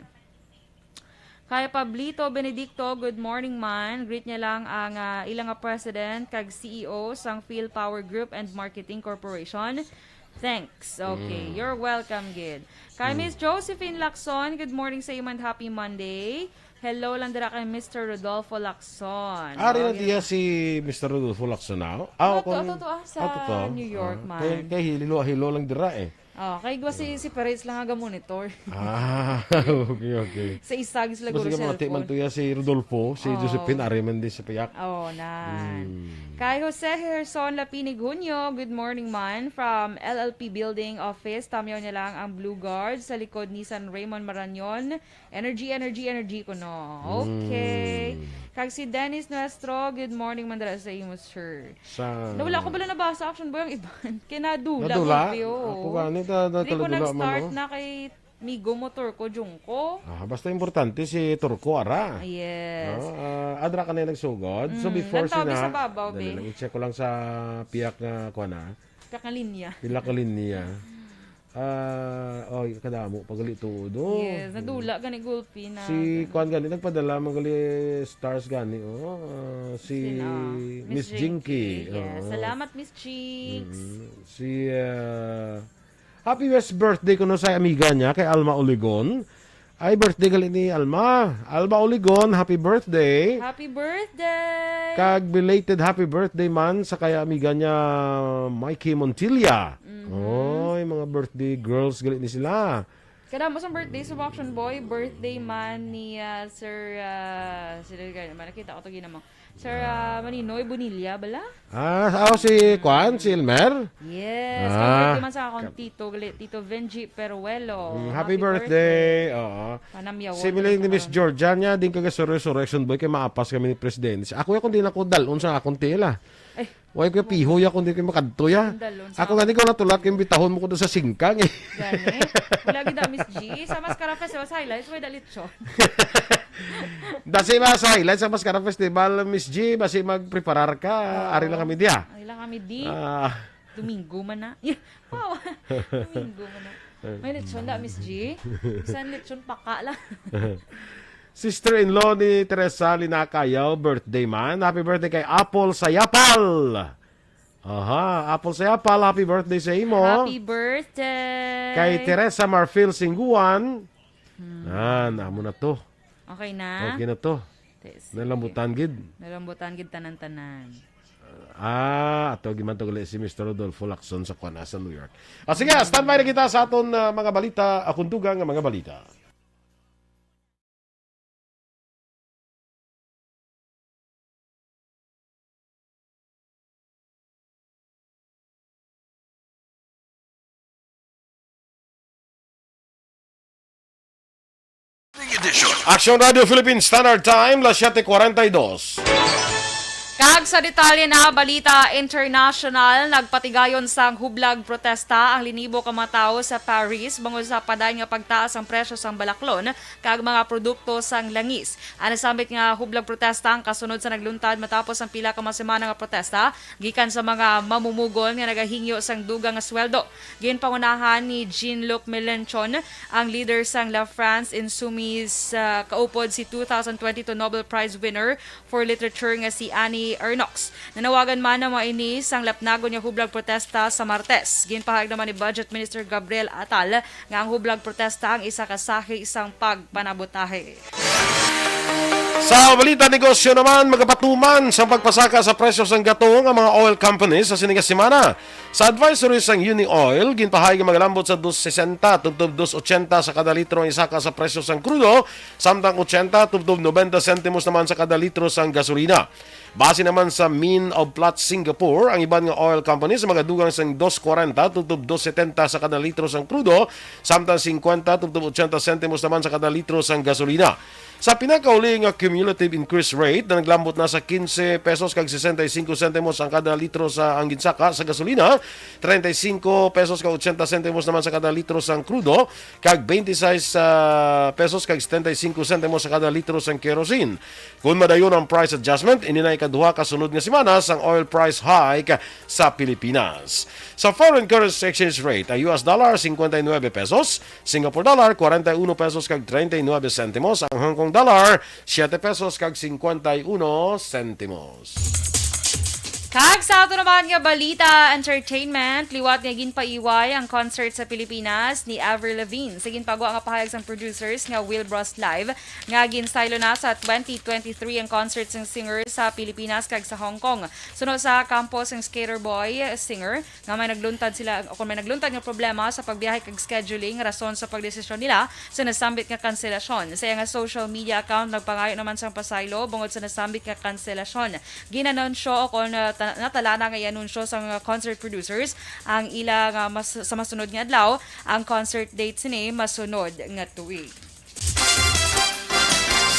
Kay Pablito Benedicto, good morning man. Greet niya lang ang, ah, ila nga president kag C E O sang Phil Power Group and Marketing Corporation. Thanks. Okay, Mm. you're welcome, gid. Kay Mm. Miss Josephine Lacson, good morning sa imo and happy Monday. Hello lang dira kay Mister Rodolfo Lacson. Ari na Oh, diya si Mister Rodolfo Lacson, ah? Ah, Ato, kung ato, ato, ah, sa ato to? New York, Ah, man. kay, kay hilo, hilo lang dira, eh. Oh, kay gwa si, si Perez lang aga monitor. Ah, okay, okay. Sa isag sila Basta guro ka mga cellphone. timan tuya si Rodolfo, si Oh. Josephine, ari man di sa piyak. Oh, na. Hmm. Kay Jose Gerson Lapinig Junio, good morning man from L L P Building Office. Tamyaw niya lang ang Blue Guard sa likod ni San Raymond Marañon. Energy, energy, energy ko, no? Okay. Hmm. Kag si Dennis Nuestro, "Good morning man dala sa imo, sir." Sa Nawala ko bala nabasa, Action Boy, ang iban. Kay nadula, Nadula? gulpi, oo. Ako gani, na-, Diri ko nagkaladula man, nag-start oh. na kay Migo Motor ko, Jungko. Ah, basta importante si Turko, ara. Ah, yes. Ah, ah, adra ka na yung nagsugod. So, Mm, before lantaw, sina, bisa babaw, dali be. lang, i-check ko lang sa piyak nga, kuwan, ah. Piyak nga linya. Pila ka linya. Ah, oy, kadamo, pagali tuod, oh. Yes, nadula gani gulpi na. Si kuwan gani, nagpadala, magali stars gani, oh. Ah, si Sina? Miss Miss Jinky. Jinky. Yes. Oo. Salamat, Miss Jinx. Mm. Si, ah, happy west birthday kuno sa amiga niya, kay Alma Oligon. Ay, birthday gali ni Alma. Alma Oligon, happy birthday. Happy birthday! Kag belated happy birthday man sa kaya amiga niya, Mikey Montilla. Mhm. Oy, mga birthday girls gali ni sila. Kadamo sang birthday sa Action Boy, birthday man ni, ah, Sir, ah, sino gani man, nakita ko to ginamo. Sir, ah, Maninoy Bonilla bala? Ah, oh, si Kwan, si Elmer? Yes, Ah, happy birthday man sa akong ka- tito, gali, Tito Venji Peruelo. Mm, happy Happy birthday. birthday. Oo. Panamyawan Si Miling ni naman Miss sa Georgia niya, din kaga Surrection Boy, kay maapas kami ni Presidente. Ako yung kung di na ko dalon sa akong tila. Ay. Why ko pihoy ako, di ko makadto ya. Ang dalon sa Ako gani ko natulat kay bitahon mo ko doon sa singkang eh. Gani? Wala gid ang Miss G. Sa Mascara Festival, sa highlights, may dalit siya. Dasi ba sa highlights sa Mascara Festival, Miss G, basi magpreparar ka. Oo. Ari lang kami diya. Ari lang kami di. Ah. Domingo man na. Wow. Domingo man na. May lechon da, Miss G. Bisan lechon paka lang. Sister-in-law ni Teresa Linacayaw, birthday man. Happy birthday kay Apple Sayapal. Aha, Apple Sayapal, happy birthday sa imo. Happy birthday. Kay Teresa Marfil Singguan. Hmm. Nan, amo na to. Okay na? Okay na to. Te, sige. Nalambutan gid. Nalambutan gid tanan-tanan. Ah, ato giman to gali si Mister Rodolfo Lacson sa kuan, sa New York. Ah, sige, standby na kita sa aton, ah, mga balita, ah, kung dugang nga mga balita. Edition. Action Radio Philippines Standard Time, las siete cuarenta y dos. Kag sa detalye na balita international, nagpatigayon sang hublag protesta ang linibo ka mga tawo sa Paris bangod sa paday nga pagtaas ang presyo sang balaklon kag mga produkto sang langis. Ang nasambit nga hublag protesta ang kasunod sa nagluntad matapos ang pila ka mga semana nga protesta gikan sa mga mamumugol nga nagahingyo sang dugang nga sweldo. Ginpangunahan ni Jean-Luc Mélenchon, ang leader sang La France Insoumise, ah, kaupod si two thousand twenty-two Nobel Prize winner for Literature nga si Annie Ernaux. Nanawagan man ang mga ini sang lapnagon nga hublag protesta sa Martes. Ginpahayag naman ni Budget Minister Gabriel Attal nga ang hublag protesta ang isa ka sahi sang pagpanabutahe. Sa balita negosyo naman, magapatuman sa pagpasaka sa presyo sang gatong ang mga oil companies sa sini nga semana. Sa advisory sang Uni Oil, ginpahayag ang magalambot sa dos sesenta tubtob dos ochenta sa kada litro ang isaka sa presyo sang krudo, samtang ochenta tubtob nobenta sentimos naman sa kada litro sang gasolina. Base naman sa Min of Platts Singapore, ang iban nga oil companies magadugang sang dos kwarenta tubtob dos setenta sa kada litro sang krudo, samtang singkwenta tubtob ochenta sentimos naman sa kada litro sang gasolina. Sa pinakauli nga cumulative increase rate na naglambot na sa quince pesos kag sesenta y cinco sentimos ang kada litro sa ang ginsaka sa gasolina, treinta y cinco pesos kag ochenta sentimos naman sa kada litro sang krudo, kag twenty-six, ah, pesos kag setenta y cinco sentimos sa kada litro sang kerosene. Kun madayon ang price adjustment, ini na ikaduha ka sunod nga semana sang oil price hike sa Pilipinas. Sa foreign currency exchange rate, ang U S dollar, cincuenta y nueve pesos, Singapore dollar, kwarenta y uno pesos kag treinta y nueve sentimos, ang Hong Kong dollar, siete pesos kag cincuenta y uno sentimos. Kag sa ato naman nga balita, entertainment, liwat nga ginpaiway ang concert sa Pilipinas ni Avril Lavigne. Sa ginpagwa nga pahayag sang producers nga Wilbros Live, nga ginsaylo na sa twenty twenty-three ang concert sang singer sa Pilipinas kag sa Hong Kong. Suno sa kampo sang Skater Boy singer, nga may nagluntad sila, o kung may nagluntad nga problema sa pagbiyahe kag scheduling, rason sa pagdesisyon nila sa nasambit nga kanselasyon. Sa iya nga social media account, nagpangayo naman sang pasaylo bungod sa nasambit nga kanselasyon. Ginanunsyo o kung, uh, ta-, natalana nga i-anunsyo sang, uh, concert producers ang ila nga mas-, sa masunod nga adlaw, ang concert date sini masunod nga tuig.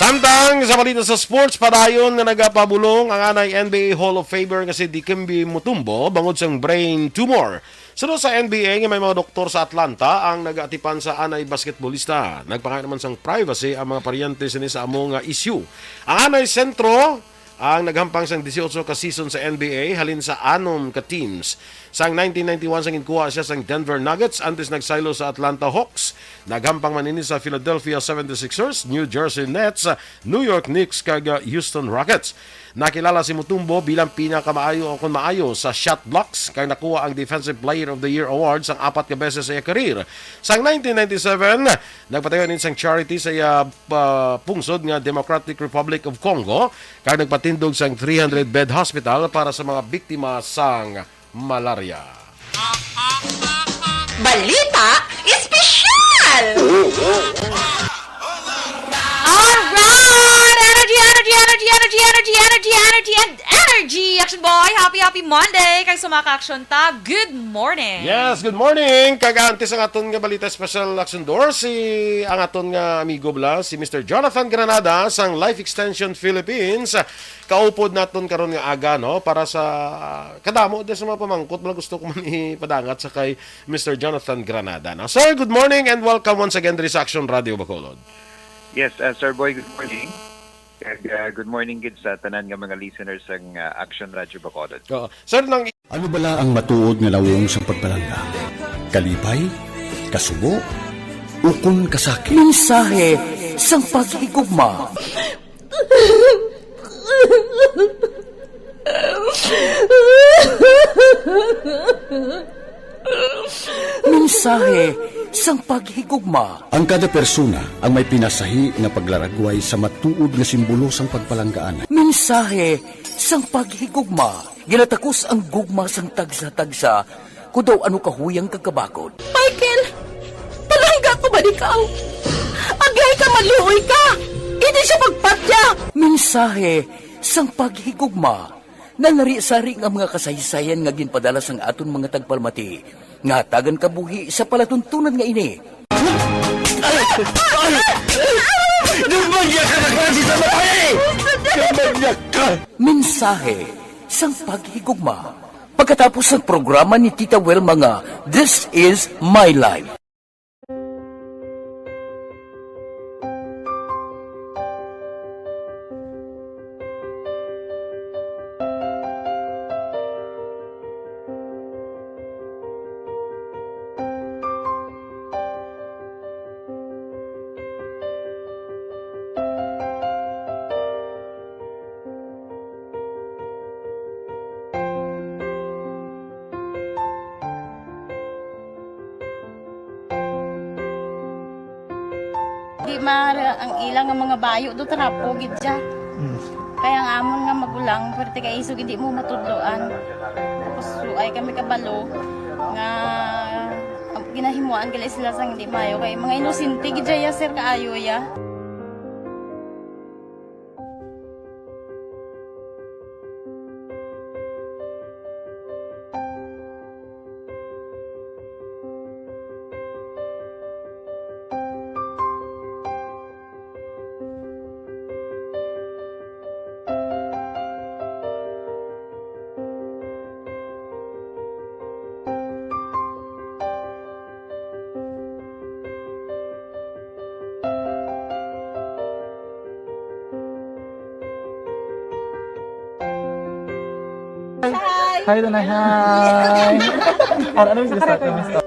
Samtang sa balita sa sports, padayon nga nagapabulong ang anay N B A Hall of Famer nga si Dikembe Mutombo bangod sang brain tumor. Suno sa N B A nga may mga doktor sa Atlanta ang nag-atipan sa anay basketballista. Nagpangayo naman sang privacy ang mga paryente sini sa amo nga isyu. Ang anay sentro ang naghampang sang dieciocho ka season sa N B A halin sa anom ka teams. Sang nineteen ninety-one sang ginkuha siya sang Denver Nuggets antes nagsaylo sa Atlanta Hawks. Naghampang man ini sa Philadelphia seventy-sixers, New Jersey Nets, New York Knicks, kag, uh, Houston Rockets. Nakilala si Mutombo bilang pinakamaayo o kon maayo sa shot blocks, kag nakuha ang Defensive Player of the Year Award sang apat ka beses sa iya career. Sang nineteen ninety-seven, nagpatayo ini sang charity sa iya, uh, pungsod nga Democratic Republic of Congo, kag nagpatindog sang three hundred bed hospital para sa mga biktima sang malaria. Balita Espesyal! Alright! Energy, energy, energy, energy, energy, energy, energy, and energy! Action Boy, happy, happy Monday! Kay sumaka action ta, good morning! Yes, good morning! Kag antes ang aton nga balita special, Action Door, si ang aton nga amigo bala, si Mister Jonathan Granada sang Life Extension Philippines. Kaupod naton karon nga aga, no, para sa kadamo din sa mga pamangkot nga gusto ko man ipadangat sa kay Mister Jonathan Granada, no? Sir, good morning and welcome once again diri sa Action Radio Bacolod. Yes, uh, Sir Boy, good morning. Kag, uh, good morning gid sa tanan nga mga listeners sang, uh, Action Radio Bacolod. Oo. Sir, nang Ano bala ang matuod nga nawong sang pagpalangga? Kalipay, kasubo, ukon kasakit? Mensahe sang paghigugma. Mensahe sang paghigugma. Ang kada persona ang may pinasahi nga paglaragway sa matuod nga simbolo sang pagpalanggaan. Mensahe sang paghigugma. Ginatakos ang gugma sang tagsa-tagsa, kon daw ano kahuyang kag kabakod. Michael, palangga ko man ikaw. Agay ka, maluoy ka. Hindi siya pagpatya. Mensahe sang paghigugma. Nanari-sari nga mga kasaysayan nga ginpadala sang aton mga tagpalamati nga hatagan kabuhi sa palatuntunan nga ini. Ay! Ay! Nagmanyag ka na klase sa babae! Nagmanyag ka! Mensahe sang paghigugma. Pagkatapos sang programa ni Tita Welma nga This Is My Life. Di mara ang ila nga mga bayo do, trapo gid siya. Mm. Kaya ang amon nga magulang, pwerte kay isog hindi mo matudloan. Tapos suay kami kabalo nga ang ginahimuan gali sila sang hindi maayo kay mga inosente gid siya, sir, kaayo ya. Hi. Hi, Tanay. Hi. Ano, ano yung gusto? Ano gusto?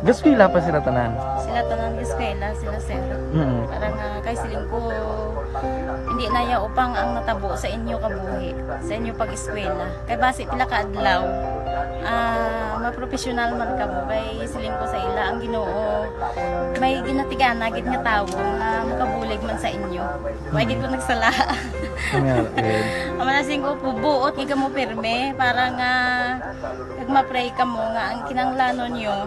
Gaskwela pa sila tanan? Sila tanan gaskwela, sila, sir. Mm. Para nga kay siling ko, hindi na ya upang ang natabo sa inyo kabuhi, sa inyo pag-eskwela. Kay basi pila ka adlaw, ah, mapropesyonal man kamo. Kay siling ko sa ila, ang Ginoo may ginatigana gid nga tawo nga makabulig man sa inyo. Wa gid ko nagsala. Nga, eh. Ang mga siling ko, buot gid kamo pirme para nga kag ma-pray kamo nga ang kinahanglanon nyo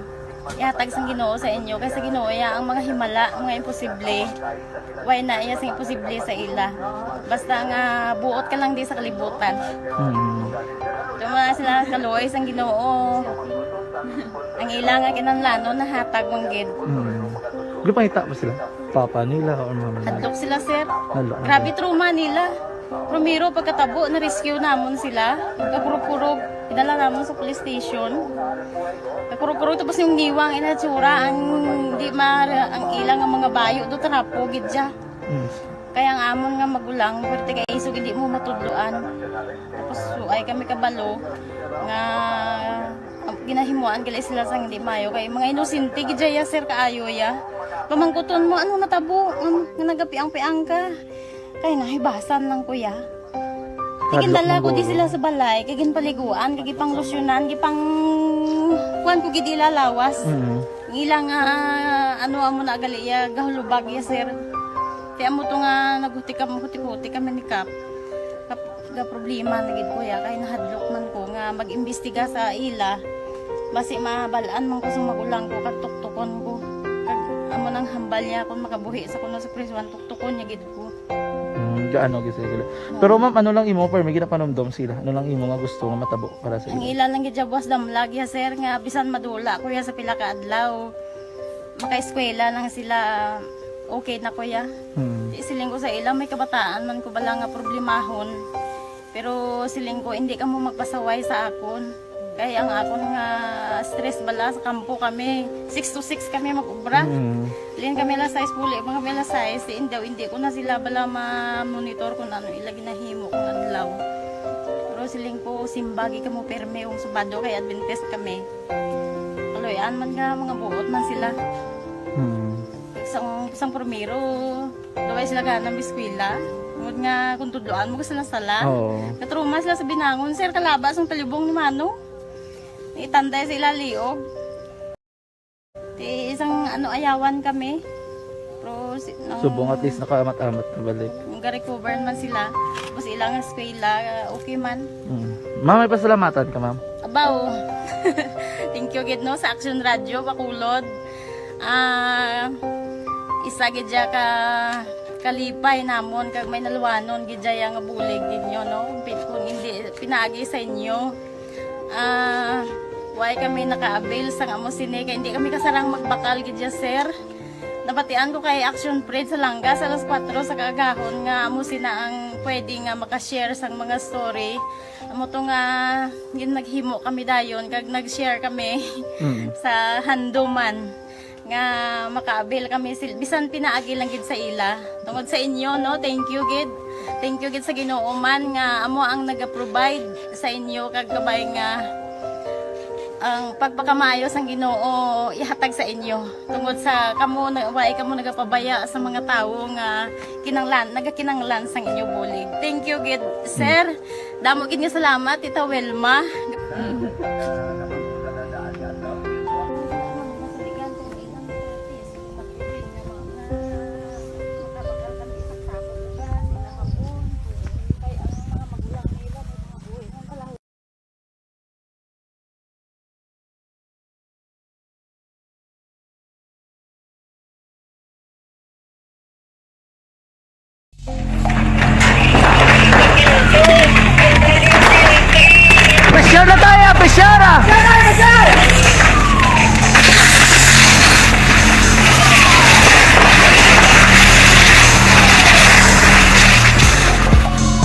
ihatag sang Ginoo sa inyo, kay sa Ginoo ya ang mga himala, mga imposible. Way na iya sing imposible sa ila. Basta nga buot ka lang di sa kalibutan. Mm. Tuma sila kaluoy sang Ginoo. Ang ila nga kinahanglanon nahatag man gid. Mm. Gipangita ba sila? Papa nila or mama nila? Hadlok sila, sir. Hala, Grabe ano? trauma nila. Primero, pagkatabo, na-rescue namon sila. Kakurog-kurog, idala namon sa police station. Kakurog-kurog, tapos yung niwang inatsura, ang di ma-, ang ilang nga mga bayo, do trapo, gid siya. Mm. Kaya ang amon nga magulang, pwerte kay isog, hindi mo matudloan. Tapos, so, ay kami kabalo nga, ah, ginahimuan gali sila sang hindi mayo. Kay mga inosente gid ya, sir, kaayo ya. Pamangkuton mo, "Ano natabo? Ano, nga nagapiang-piang ka?" Kay nahibasan lang, kuya. Hadlok Tigindala man ko di guro. sila sa balay, kay ginpaliguan, kay gipanglusyonan, gipang, kuwan ko gid ila lawas. Mm. Ang ila nga, ano, amo na gali ya, gahulubag ya, sir. Kaya mo to nga naghuti kami, huti-huti kami ni Kap. Kap, ga problema na gid ko ya, kay nahadlok man ko nga mag-imbestiga sa ila. Basi mabalaan man ko sa magulang ko, kag tuktukon ko. Kag amo nang hambal niya kung makabuhi sa kuno sa prisuan, tuktukon niya gid ko. Hmm, gaano gid sila? Pero ma'am, ano lang imo, permi ginapanumdom sila? Ano lang imo nga gusto nga matabo para sa Ang ila? ila lang gid siya buwas damlag ya, sir, nga bisan madula ko ya sa pila ka adlaw, makaeskwela lang sila, okay na ko ya. Hmm. Di siling ko sa ila, may kabataan man ko bala nga problemahon. Pero siling ko, hindi ka mo magpasaway sa akon. Kay ang akon nga stress bala sa kampo kami, six to six kami mag-ubra. Mm. Lin kami alas sais, puli man kami alas sais, si Indaw, hindi ko na sila bala ma-monitor kung ano ila ginahimo kung adlaw. Pero siling ko, simbagi ka mo pirme kung Sabado kay Adventist kami. Kaloy-an man nga mga buot man sila. Mm. Sang, sang primero, daway sila gana mag-eskwela. Tungod nga kung tudloan mo, gusto lang sala. Oo. Katruma sila sa binangon, sir, kalaba sang talibong ni Mano. Itanday sa ila liog. Ti isang ano, ayawan kami. Pero si, no, Subong at least nakaamat-amat na balik. Nag-recover man sila. Tapos ilang eskwela, okay man. Mm. Ma'am, may pasalamatan ka, ma'am? Abaw. Thank you gid, no, sa Action Radio Bacolod. Ah, isa gid siya ka kalipay namon kag may naluwanon gid siya nga bulig ninyo, no? Pi-, kung hindi pinaagi sa inyo, ah, why kami naka-avail sang amo sini kay hindi kami kasarang magbakal gid siya, sir. Nabatian ko kay Action Fred sa Langga sa alas kuwatro sa kaagahon nga amo sina ang pwede nga maka-share sang mga story. Amo to nga gin-, naghimo kami dayon kag nag-share kami Mm. sa handuman nga maka-avail kami sil-, bisan pinaagi lang gid sa ila. Tungod sa inyo, no? Thank you gid. Thank you gid sa Ginoo man nga amo ang naga-provide sa inyo kag kabay nga ang pagpakamaayo sang Ginoo ihatag sa inyo. Tungod sa kamo na, wa kamo nagapabaya sa mga tawo nga kinanglan, nagakinanglan sang inyo bulig. Thank you gid, sir. Damo gid nga salamat, Tita Wilma. Pressure na tayo, pressure ah!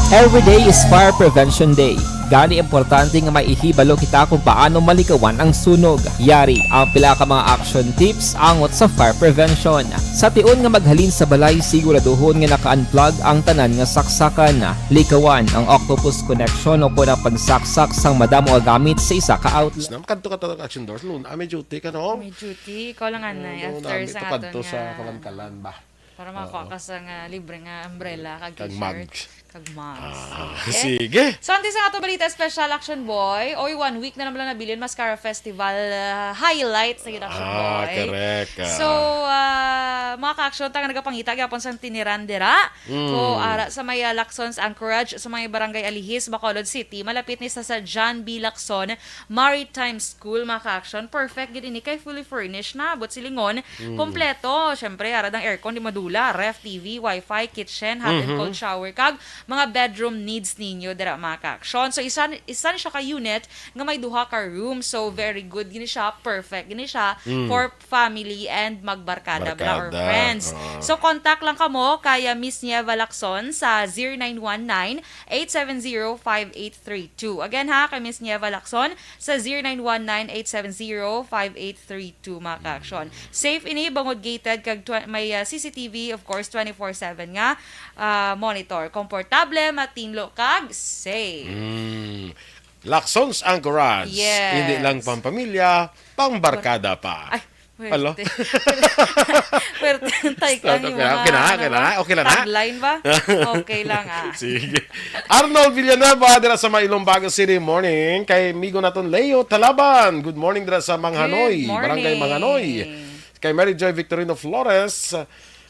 Every day is Fire Prevention Day. Gani, importante nga may ihibalo kita kung paano malikawan ang sunog. Yari ang pila ka mga action tips angot sa fire prevention. Sa tion nga maghalin sa balay, siguraduhon nga naka-unplug ang tanan nga saksakan. Likawan ang octopus connection o kon ang pagsaksak sang madamo nga gamit sa isa ka outlet. Nam, kadto ka talaga, Action Doors. Lun, ah, may duty ka, no? May duty. Ikaw lang, anay. Oo, after nami sa to kadto aton sa nga kalankalan ba? Para makakuha Oo. ka sa nga libre nga umbrella, kag Kag t-shirt, mugs. kag mugs. Ah, Okay. sige. So, antes sa ato balita special, Action Boy, oy, one week na naman lang nabilin, Mascara Festival, ah, highlight sa Action Ah, Boy. correct, ah. So, ah, mga ka-action, ta nga nagapangita gyapon sang tiniran dira. Mm. Ko, ara sa may, ah, Lacson sa Anchorage, sa may Barangay Alihis, Bacolod City, malapit ni sa, sa John B. Lacson Maritime School, mga ka-action. Perfect gid ini kay fully furnished na, but silingon, Mm. kompleto. Syempre, ara dang aircon, di madula. Dula, ref, T V, wifi, kitchen, hot and Mhm. cold shower, kag mga bedroom needs ninyo dira, mga ka-aksyon. So, isa, isa ni siya ka unit nga may duha ka room. So, very good gini siya, perfect gini siya Mm. for family and magbarkada bala or Barkada, friends. Oo. So, contact lang kamo kay, ah, Miss Nieva Lacson sa zero nine one nine, eight seven zero, five eight three two. Again ha, kay Miss Nieva Lacson sa zero nine one nine, eight seven zero, five eight three two, mga ka-aksyon. Safe ini, bangod gated, kag tw-, may, ah, C C T V, of course, twenty-four seven nga, ah, monitor. Komportable, matinlo, kag safe. Mm. Lakson's Anchorage. Yes. Hindi lang pampamilya, pambarkada pa. Ay, Alo? Pwerte. Pwerte ang tayka Start, ni okay, mga, okay na, ano okay na, ba? Okay na, okay na. Tagline ba? Okay lang, ah. Sige. Arnold Villanueva dira sa may Lumbago City, morning. Kay migo naton Leo Talaban, good morning dira sa Good Manghanoy, Barangay morning. Manghanoy. Kay Mary Joy Victorino Flores,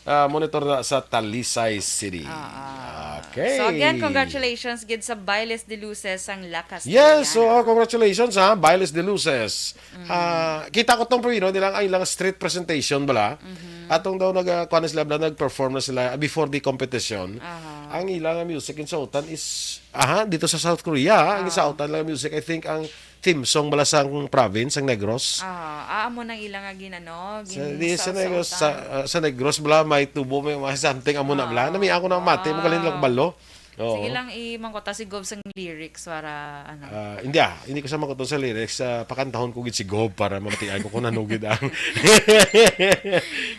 ah, monitor na sa Talisay City. Ah, ah. Okay. So again, congratulations gid sa Bailes de Luces sang Lakas Yes, Tayana. So, congratulations ha, Bailes de Luces. Mm. Ah, kita ko tong pwino nilang ang ilang street presentation bala. Mhm. Atong daw nag, ah, kuwan na sila bala, nag-perform na sila before the competition. Aha. Ang ilang music in Sautan is, aha, dito sa South Korea, ang Ah. Sautan lang music, I think ang theme song bala sang province, ang Negros. Ah, ah, amo nang ilang nga ginano, Sa, gin-, di, sa sa Negros, sa, sautan. Ah, sa Negros bala may tubo, may mga something, amo na bala. Ah, Nami ako na mati, magaling lang wow. Balo. Oo. Sige lang, i-, mangkota si Gov sang lyrics para, ano. Ah, hindi, ah, hindi ko sa mangkota sa lyrics, ah, pakantahon ko gid si Gov para mamatian ko kung ano gid ang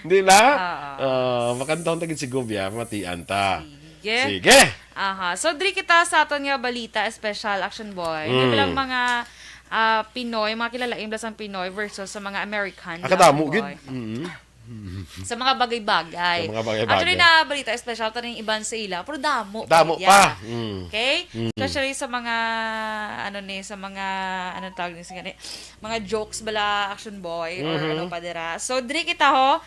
Hindi na? Oo. Ah, makantahon ta gid si Gov, ya, mamatian ta. Sige. Sige. Aha. So, diri kita sa aton nga balita, special action boy. Hindi Mm. lang mga, ah, Pinoy, mga kilalain bala sang Pinoy versus sa mga American, Ah, kadamo action gid. Boy. Mm. Sa mga bagay-bagay. Sa mga bagay-bagay. Actually, na balita special to ning iban sa ila, pero damo Damo pa. pa. Mm. Okay? Mm. Especially sa mga, ano ni, sa mga, anong tawag ni sa gani? Mga jokes bala, action boy, or Mhm. ano pa dira. So, diri kita ho,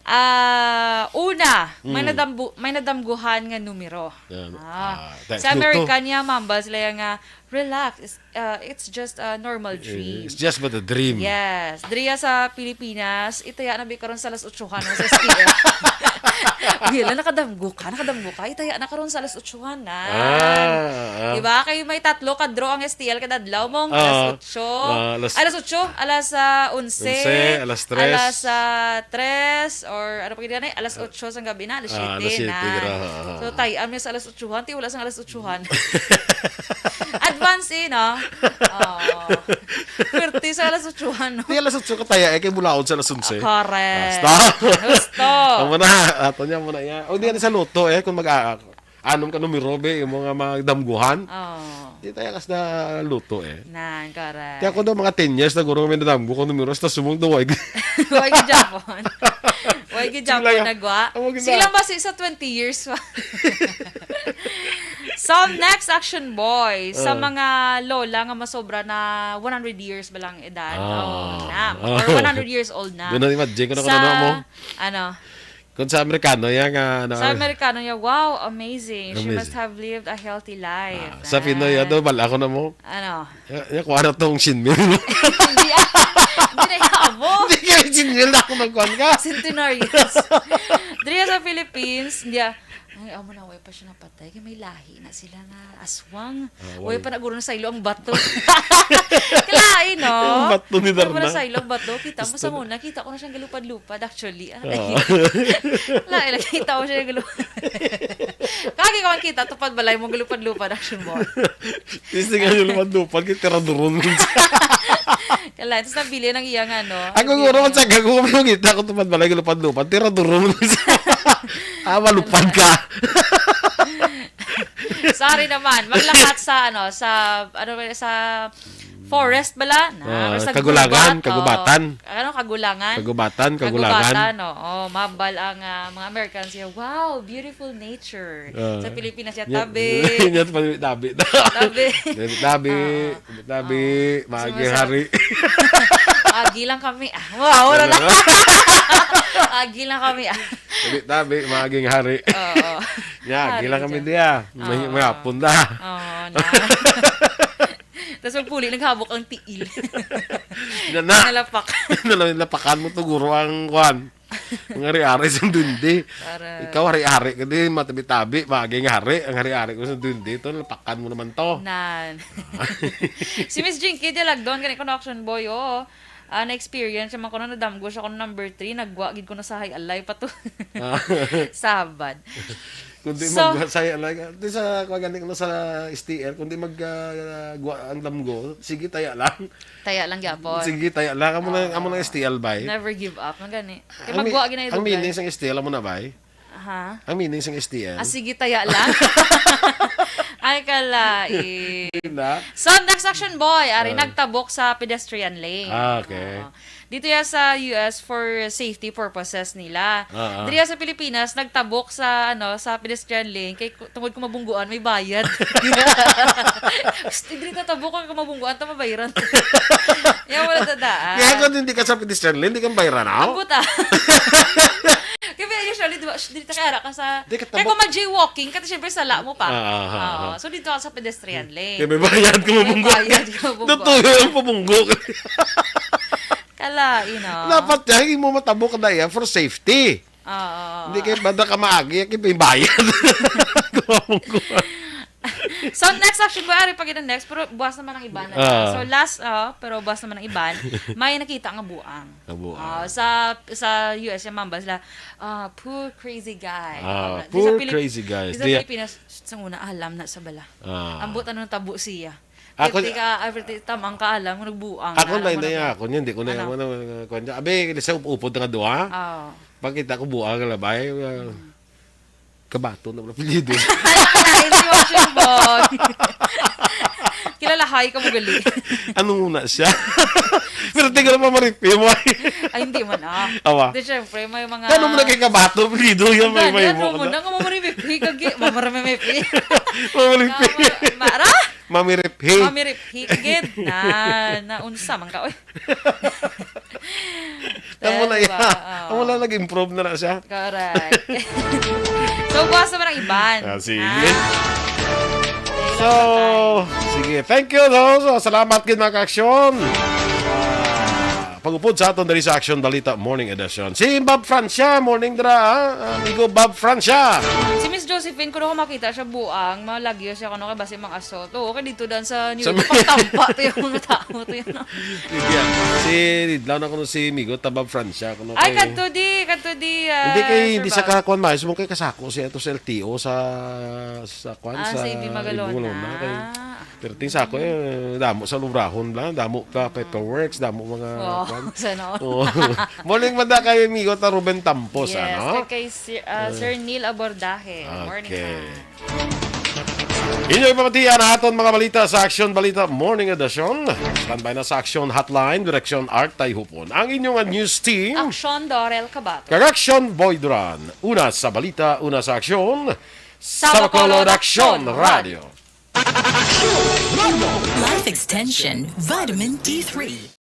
ah, una, may Mm. nadambu-, may nadamguhan nga numero. Yan. Ah. Ah, that's Sa Lotto. American niya, mambal sila yang, ah, relax. It's, uh, it's just a normal dream. It's just but a dream. Yes. Diriya sa Pilipinas, itaya na bi karon sa alas otsohan sa S T L. Wala, nakadamgo ka, nakadamgo ka. Itaya na karon sa alas otsohan na. Ah, ah. Diba? Kay may tatlo ka draw ang S T L kada adlaw mong Ah, alas otso. Ah, alas Ay, alas otso, alas, ah, onse, Onse, alas tres. Alas, ah, tres, or ano pa gid na, alas otso sang gabi na, alas Ah, alas siyete siyete na. Gira, ah, ah. So, tayan mi sa alas otsohan, ti wala sang alas otsohan. Advance eh, no? Oo. Pwerte sa alas otsohan, no? Di alas otso ka taya, eh, kay mulaon sa alas onse. Ah, correct. Basta. Gusto. Amo na, ato niya mo na yan. O, di yan sa Lotto, eh, kung mag-, ah, anom ka numero, be, yung mga magdamguhan. Oo. Di tayo kas na Lotto, eh. Nan, correct. Kaya ako daw, mga ten years na guro, may nadamgo ko numero, sa sumong daw, eh. Wag Japon. Wag Sige Japon, lang, ah. nagwa. Ang maganda. Sige lang ba, sa twenty years pa? So, next action boy, sa Ah. mga lola nga masobra na one hundred years ba lang edad? Ah. Oh, na. Ah. Or one hundred years old na. Doon na, imagine ko na Sa, kung ano mo. ano? Kung sa Amerikano, yan nga, ano, Sa Amerikano niya, wow, amazing. She Amazing. must have lived a healthy life. Ah, sa Pinoy, Ah. ano, bala ko na mo. Ano? Ya, ya, kuha na tong shin mil. Hindi, ah. Hindi na yabo. Hindi kayo shin mil na ako magkuhan ka. Centenarians. Diri sa Philippines, hindi, ah. Ay, amo na, way pa siya napatay. Kay may lahi na sila nga aswang. Ah, Way way. pa na guro na saylo ang bato. Kalain, no? Ang bato ni Way pa na Darna. saylo ang bato. Kita mo Gusto sa na. muna, kita ko na siyang galupad-lupad, actually. Ah. Oo. Lain, kita mo siya galupad. Kagi ko ang kita, tupad balay mo, galupad-lupad, action mo. Gusto nga yung lumad-lupad, kay tiraduron. Kalain, tapos nabili ng iyang ano, Ako nabili guro, ng sa gago, may kita ko tupad balay, galupad-lupad, tiraduron. Ah, malupad ka. Sorry naman. Maglakat sa, ano, sa, ano ba, sa forest bala? Na, Ah, or sa kagulangan, gubat, kagubatan. Oo. Ano, kagulangan? Kagubatan, kagulangan. Kagubatan, oo. Mabal ang, ah, mga Americans siya, "Wow, beautiful nature." Ah. Sa Pilipinas siya, Nya-, "Tabi." nya, tabi, tabi. Tabi. Tabi, tabi, Oo. tabi, Oo. maagi Sumasarap. hari. Agi lang kami. Ah, wow, wala na. Ano? Agi lang kami. Ah. Tabi, tabi, maaging hari. Oo. Nya, Hari agi lang kami dyan. diya. May, Oo. may hapon na. Oo, na. Tas magpuli, naghabok ang tiil. Yan na. Nalapak. Nalapakan mo to, guro, ang kwan. Ang hari-hari sa dundi. Para Ikaw, hari-hari ka din, matabi-tabi, bagay nga hari. Ang hari-hari ko sa dundi, ito, lapakan mo naman to. Nan. Si Miss Jinky Dialagdon, gani ko na action boy, oo. Ah, na-experience naman ko na nadamgo siya kung number three, naggwa gid ko na sa high alay pa to. Ah. Sabad. Kung di So, magwa sa lang, di sa, kuwan gani, ano, sa S T L, kung di mag, ah, gwa ang damgo, sige, taya lang. Taya lang gyapon. Sige, taya lang. Amo na, amo na Oo. S T L, bay. Never give up. Ang gani. Kay Ang mi-, magwa gina ang yung meaning lugar. Sang S T L, amo na, bay? Aha. Ang meaning sang S T L? Ah, sige, taya lang. Ay, kalain. Na? So, next action, boy. Ari, Ah. nagtabok sa pedestrian lane. Ah, okay. Oo. Dito ya sa U S for safety purposes nila. Ah, ah. Diri sa Pilipinas, nagtabok sa, ano, sa pedestrian lane kay ku-, tungod ko mabungguan, may bayad. Psst, diri ta tabok kung mabungguan, ta mabayaran. Yan, wala ta daan. Kaya kung hindi ka sa pedestrian lane, hindi ka mabayaran, aw? Ang buta. Kaya usually, di ba, shh, diri ta kaya ka sa, Di ka kaya tabok. Kung mag-jaywalking ka, syempre, sala mo pa. Ah, ah, ah, Oo. ah. So, dito ka sa pedestrian lane. Kaya may bayad ka, May mabungguan. Bayad ka, mabungguan. Natuyo ang pabunggo. Kalain, no? Dapat yan, hindi mo matabok na yan for safety. Oo. Hindi kayo banda ka maagi, kaya may bayad. Kumabunggo. So, next action, boy, ari pa kita next, pero buwas naman ang iban na Ah. lang. So, last, oh, pero buwas naman ang iban, may nakita nga buang. Nga buang. Ah, sa, sa U S, yung mamba sila, ah, "Poor crazy guy." Ah, Ah, di sa poor Pilip-, crazy guys. Di sa Di- Pilipinas, "Sang una, alam na sa bala." Ah. Ambot ano natabo siya. Ako Every ka, every tam ang kaalam mo nagbuang. Ako na, na, ano na, na, ako niya, hindi ko na, Ano? ano, ano, kuwan niya. Abi, sa up-, upod nga duha. Oo. Pagkita ko buang nga labay, uh, Mm. Kabato na apelyido. Ay, si Washington. Kilalahay ka mo gali. Ano muna siya? Pero tingnan mo, Maripi, mo ay. Ay, hindi man, ah. Awa. Di, syempre, may mga Kano mo na kay Kabato, apelyido yan, may, Gani, may ano mo mo na, na. Nga mamarimipi, kagi, mamarimipi. Mamaripi. Mama-, Mara? Mamiriphi. Mamiriphi, gid. Na, naunsa man ka, oy. Amo na Diba? iya. Oo. Amo na nag-improve na na siya. Correct. So, buwas naman ang iban. Ah, sige. Ha? So, sige. Thank you, no? So, salamat gid, mga ka-aksyon. Ah, pag-upod sa aton dali sa Aksyon Balita Morning Edition. Si Bob Francia, morning dira, ah. Amigo Bob Francia. Si Miss Josephine, kuno ko makita siya buang, malagyo siya kuno kay basi mang assault. Oo, kay dito dan sa New Sa York, may pagtampa to yung mga tao to yun. Sige. Si Ridlaw na kuno si Migo, ta Bob Francia, kuno Ay, kay kadto di, kadto di, ah, Hindi kay, Sir hindi sa Bob. Kakuan, mais mo kay kasako siya to sa L T O sa, sa kuan, Ah, sa sa Ibig Magalona. Ibig Magalona, kay Ah. Pero ting sa ako, eh, damo sa lubrahon bla, damo ka paperworks, damo mga Wow, kuan. Sana all. Oo. Morning man da kay amigo ta Ruben Tampos, Yes, ano? Kay, kay Sir, ah, Eh. Sir Neil Abordaje. Morning, Okay. Sir. Inyo ipamatian ang aton mga balita sa Aksyon Balita Morning Edition. Standby na sa Aksyon Hotline, Direksyon Art Tayhupon. Ang inyong news team. Aksyon Dorel Cabato. Kag Aksyon Boy Duran. Una sa balita, una sa aksyon. Sa Sa Bacolod, Bacolod, Aksyon Aksyon Radio. Radio. Life Extension, Vitamin D three.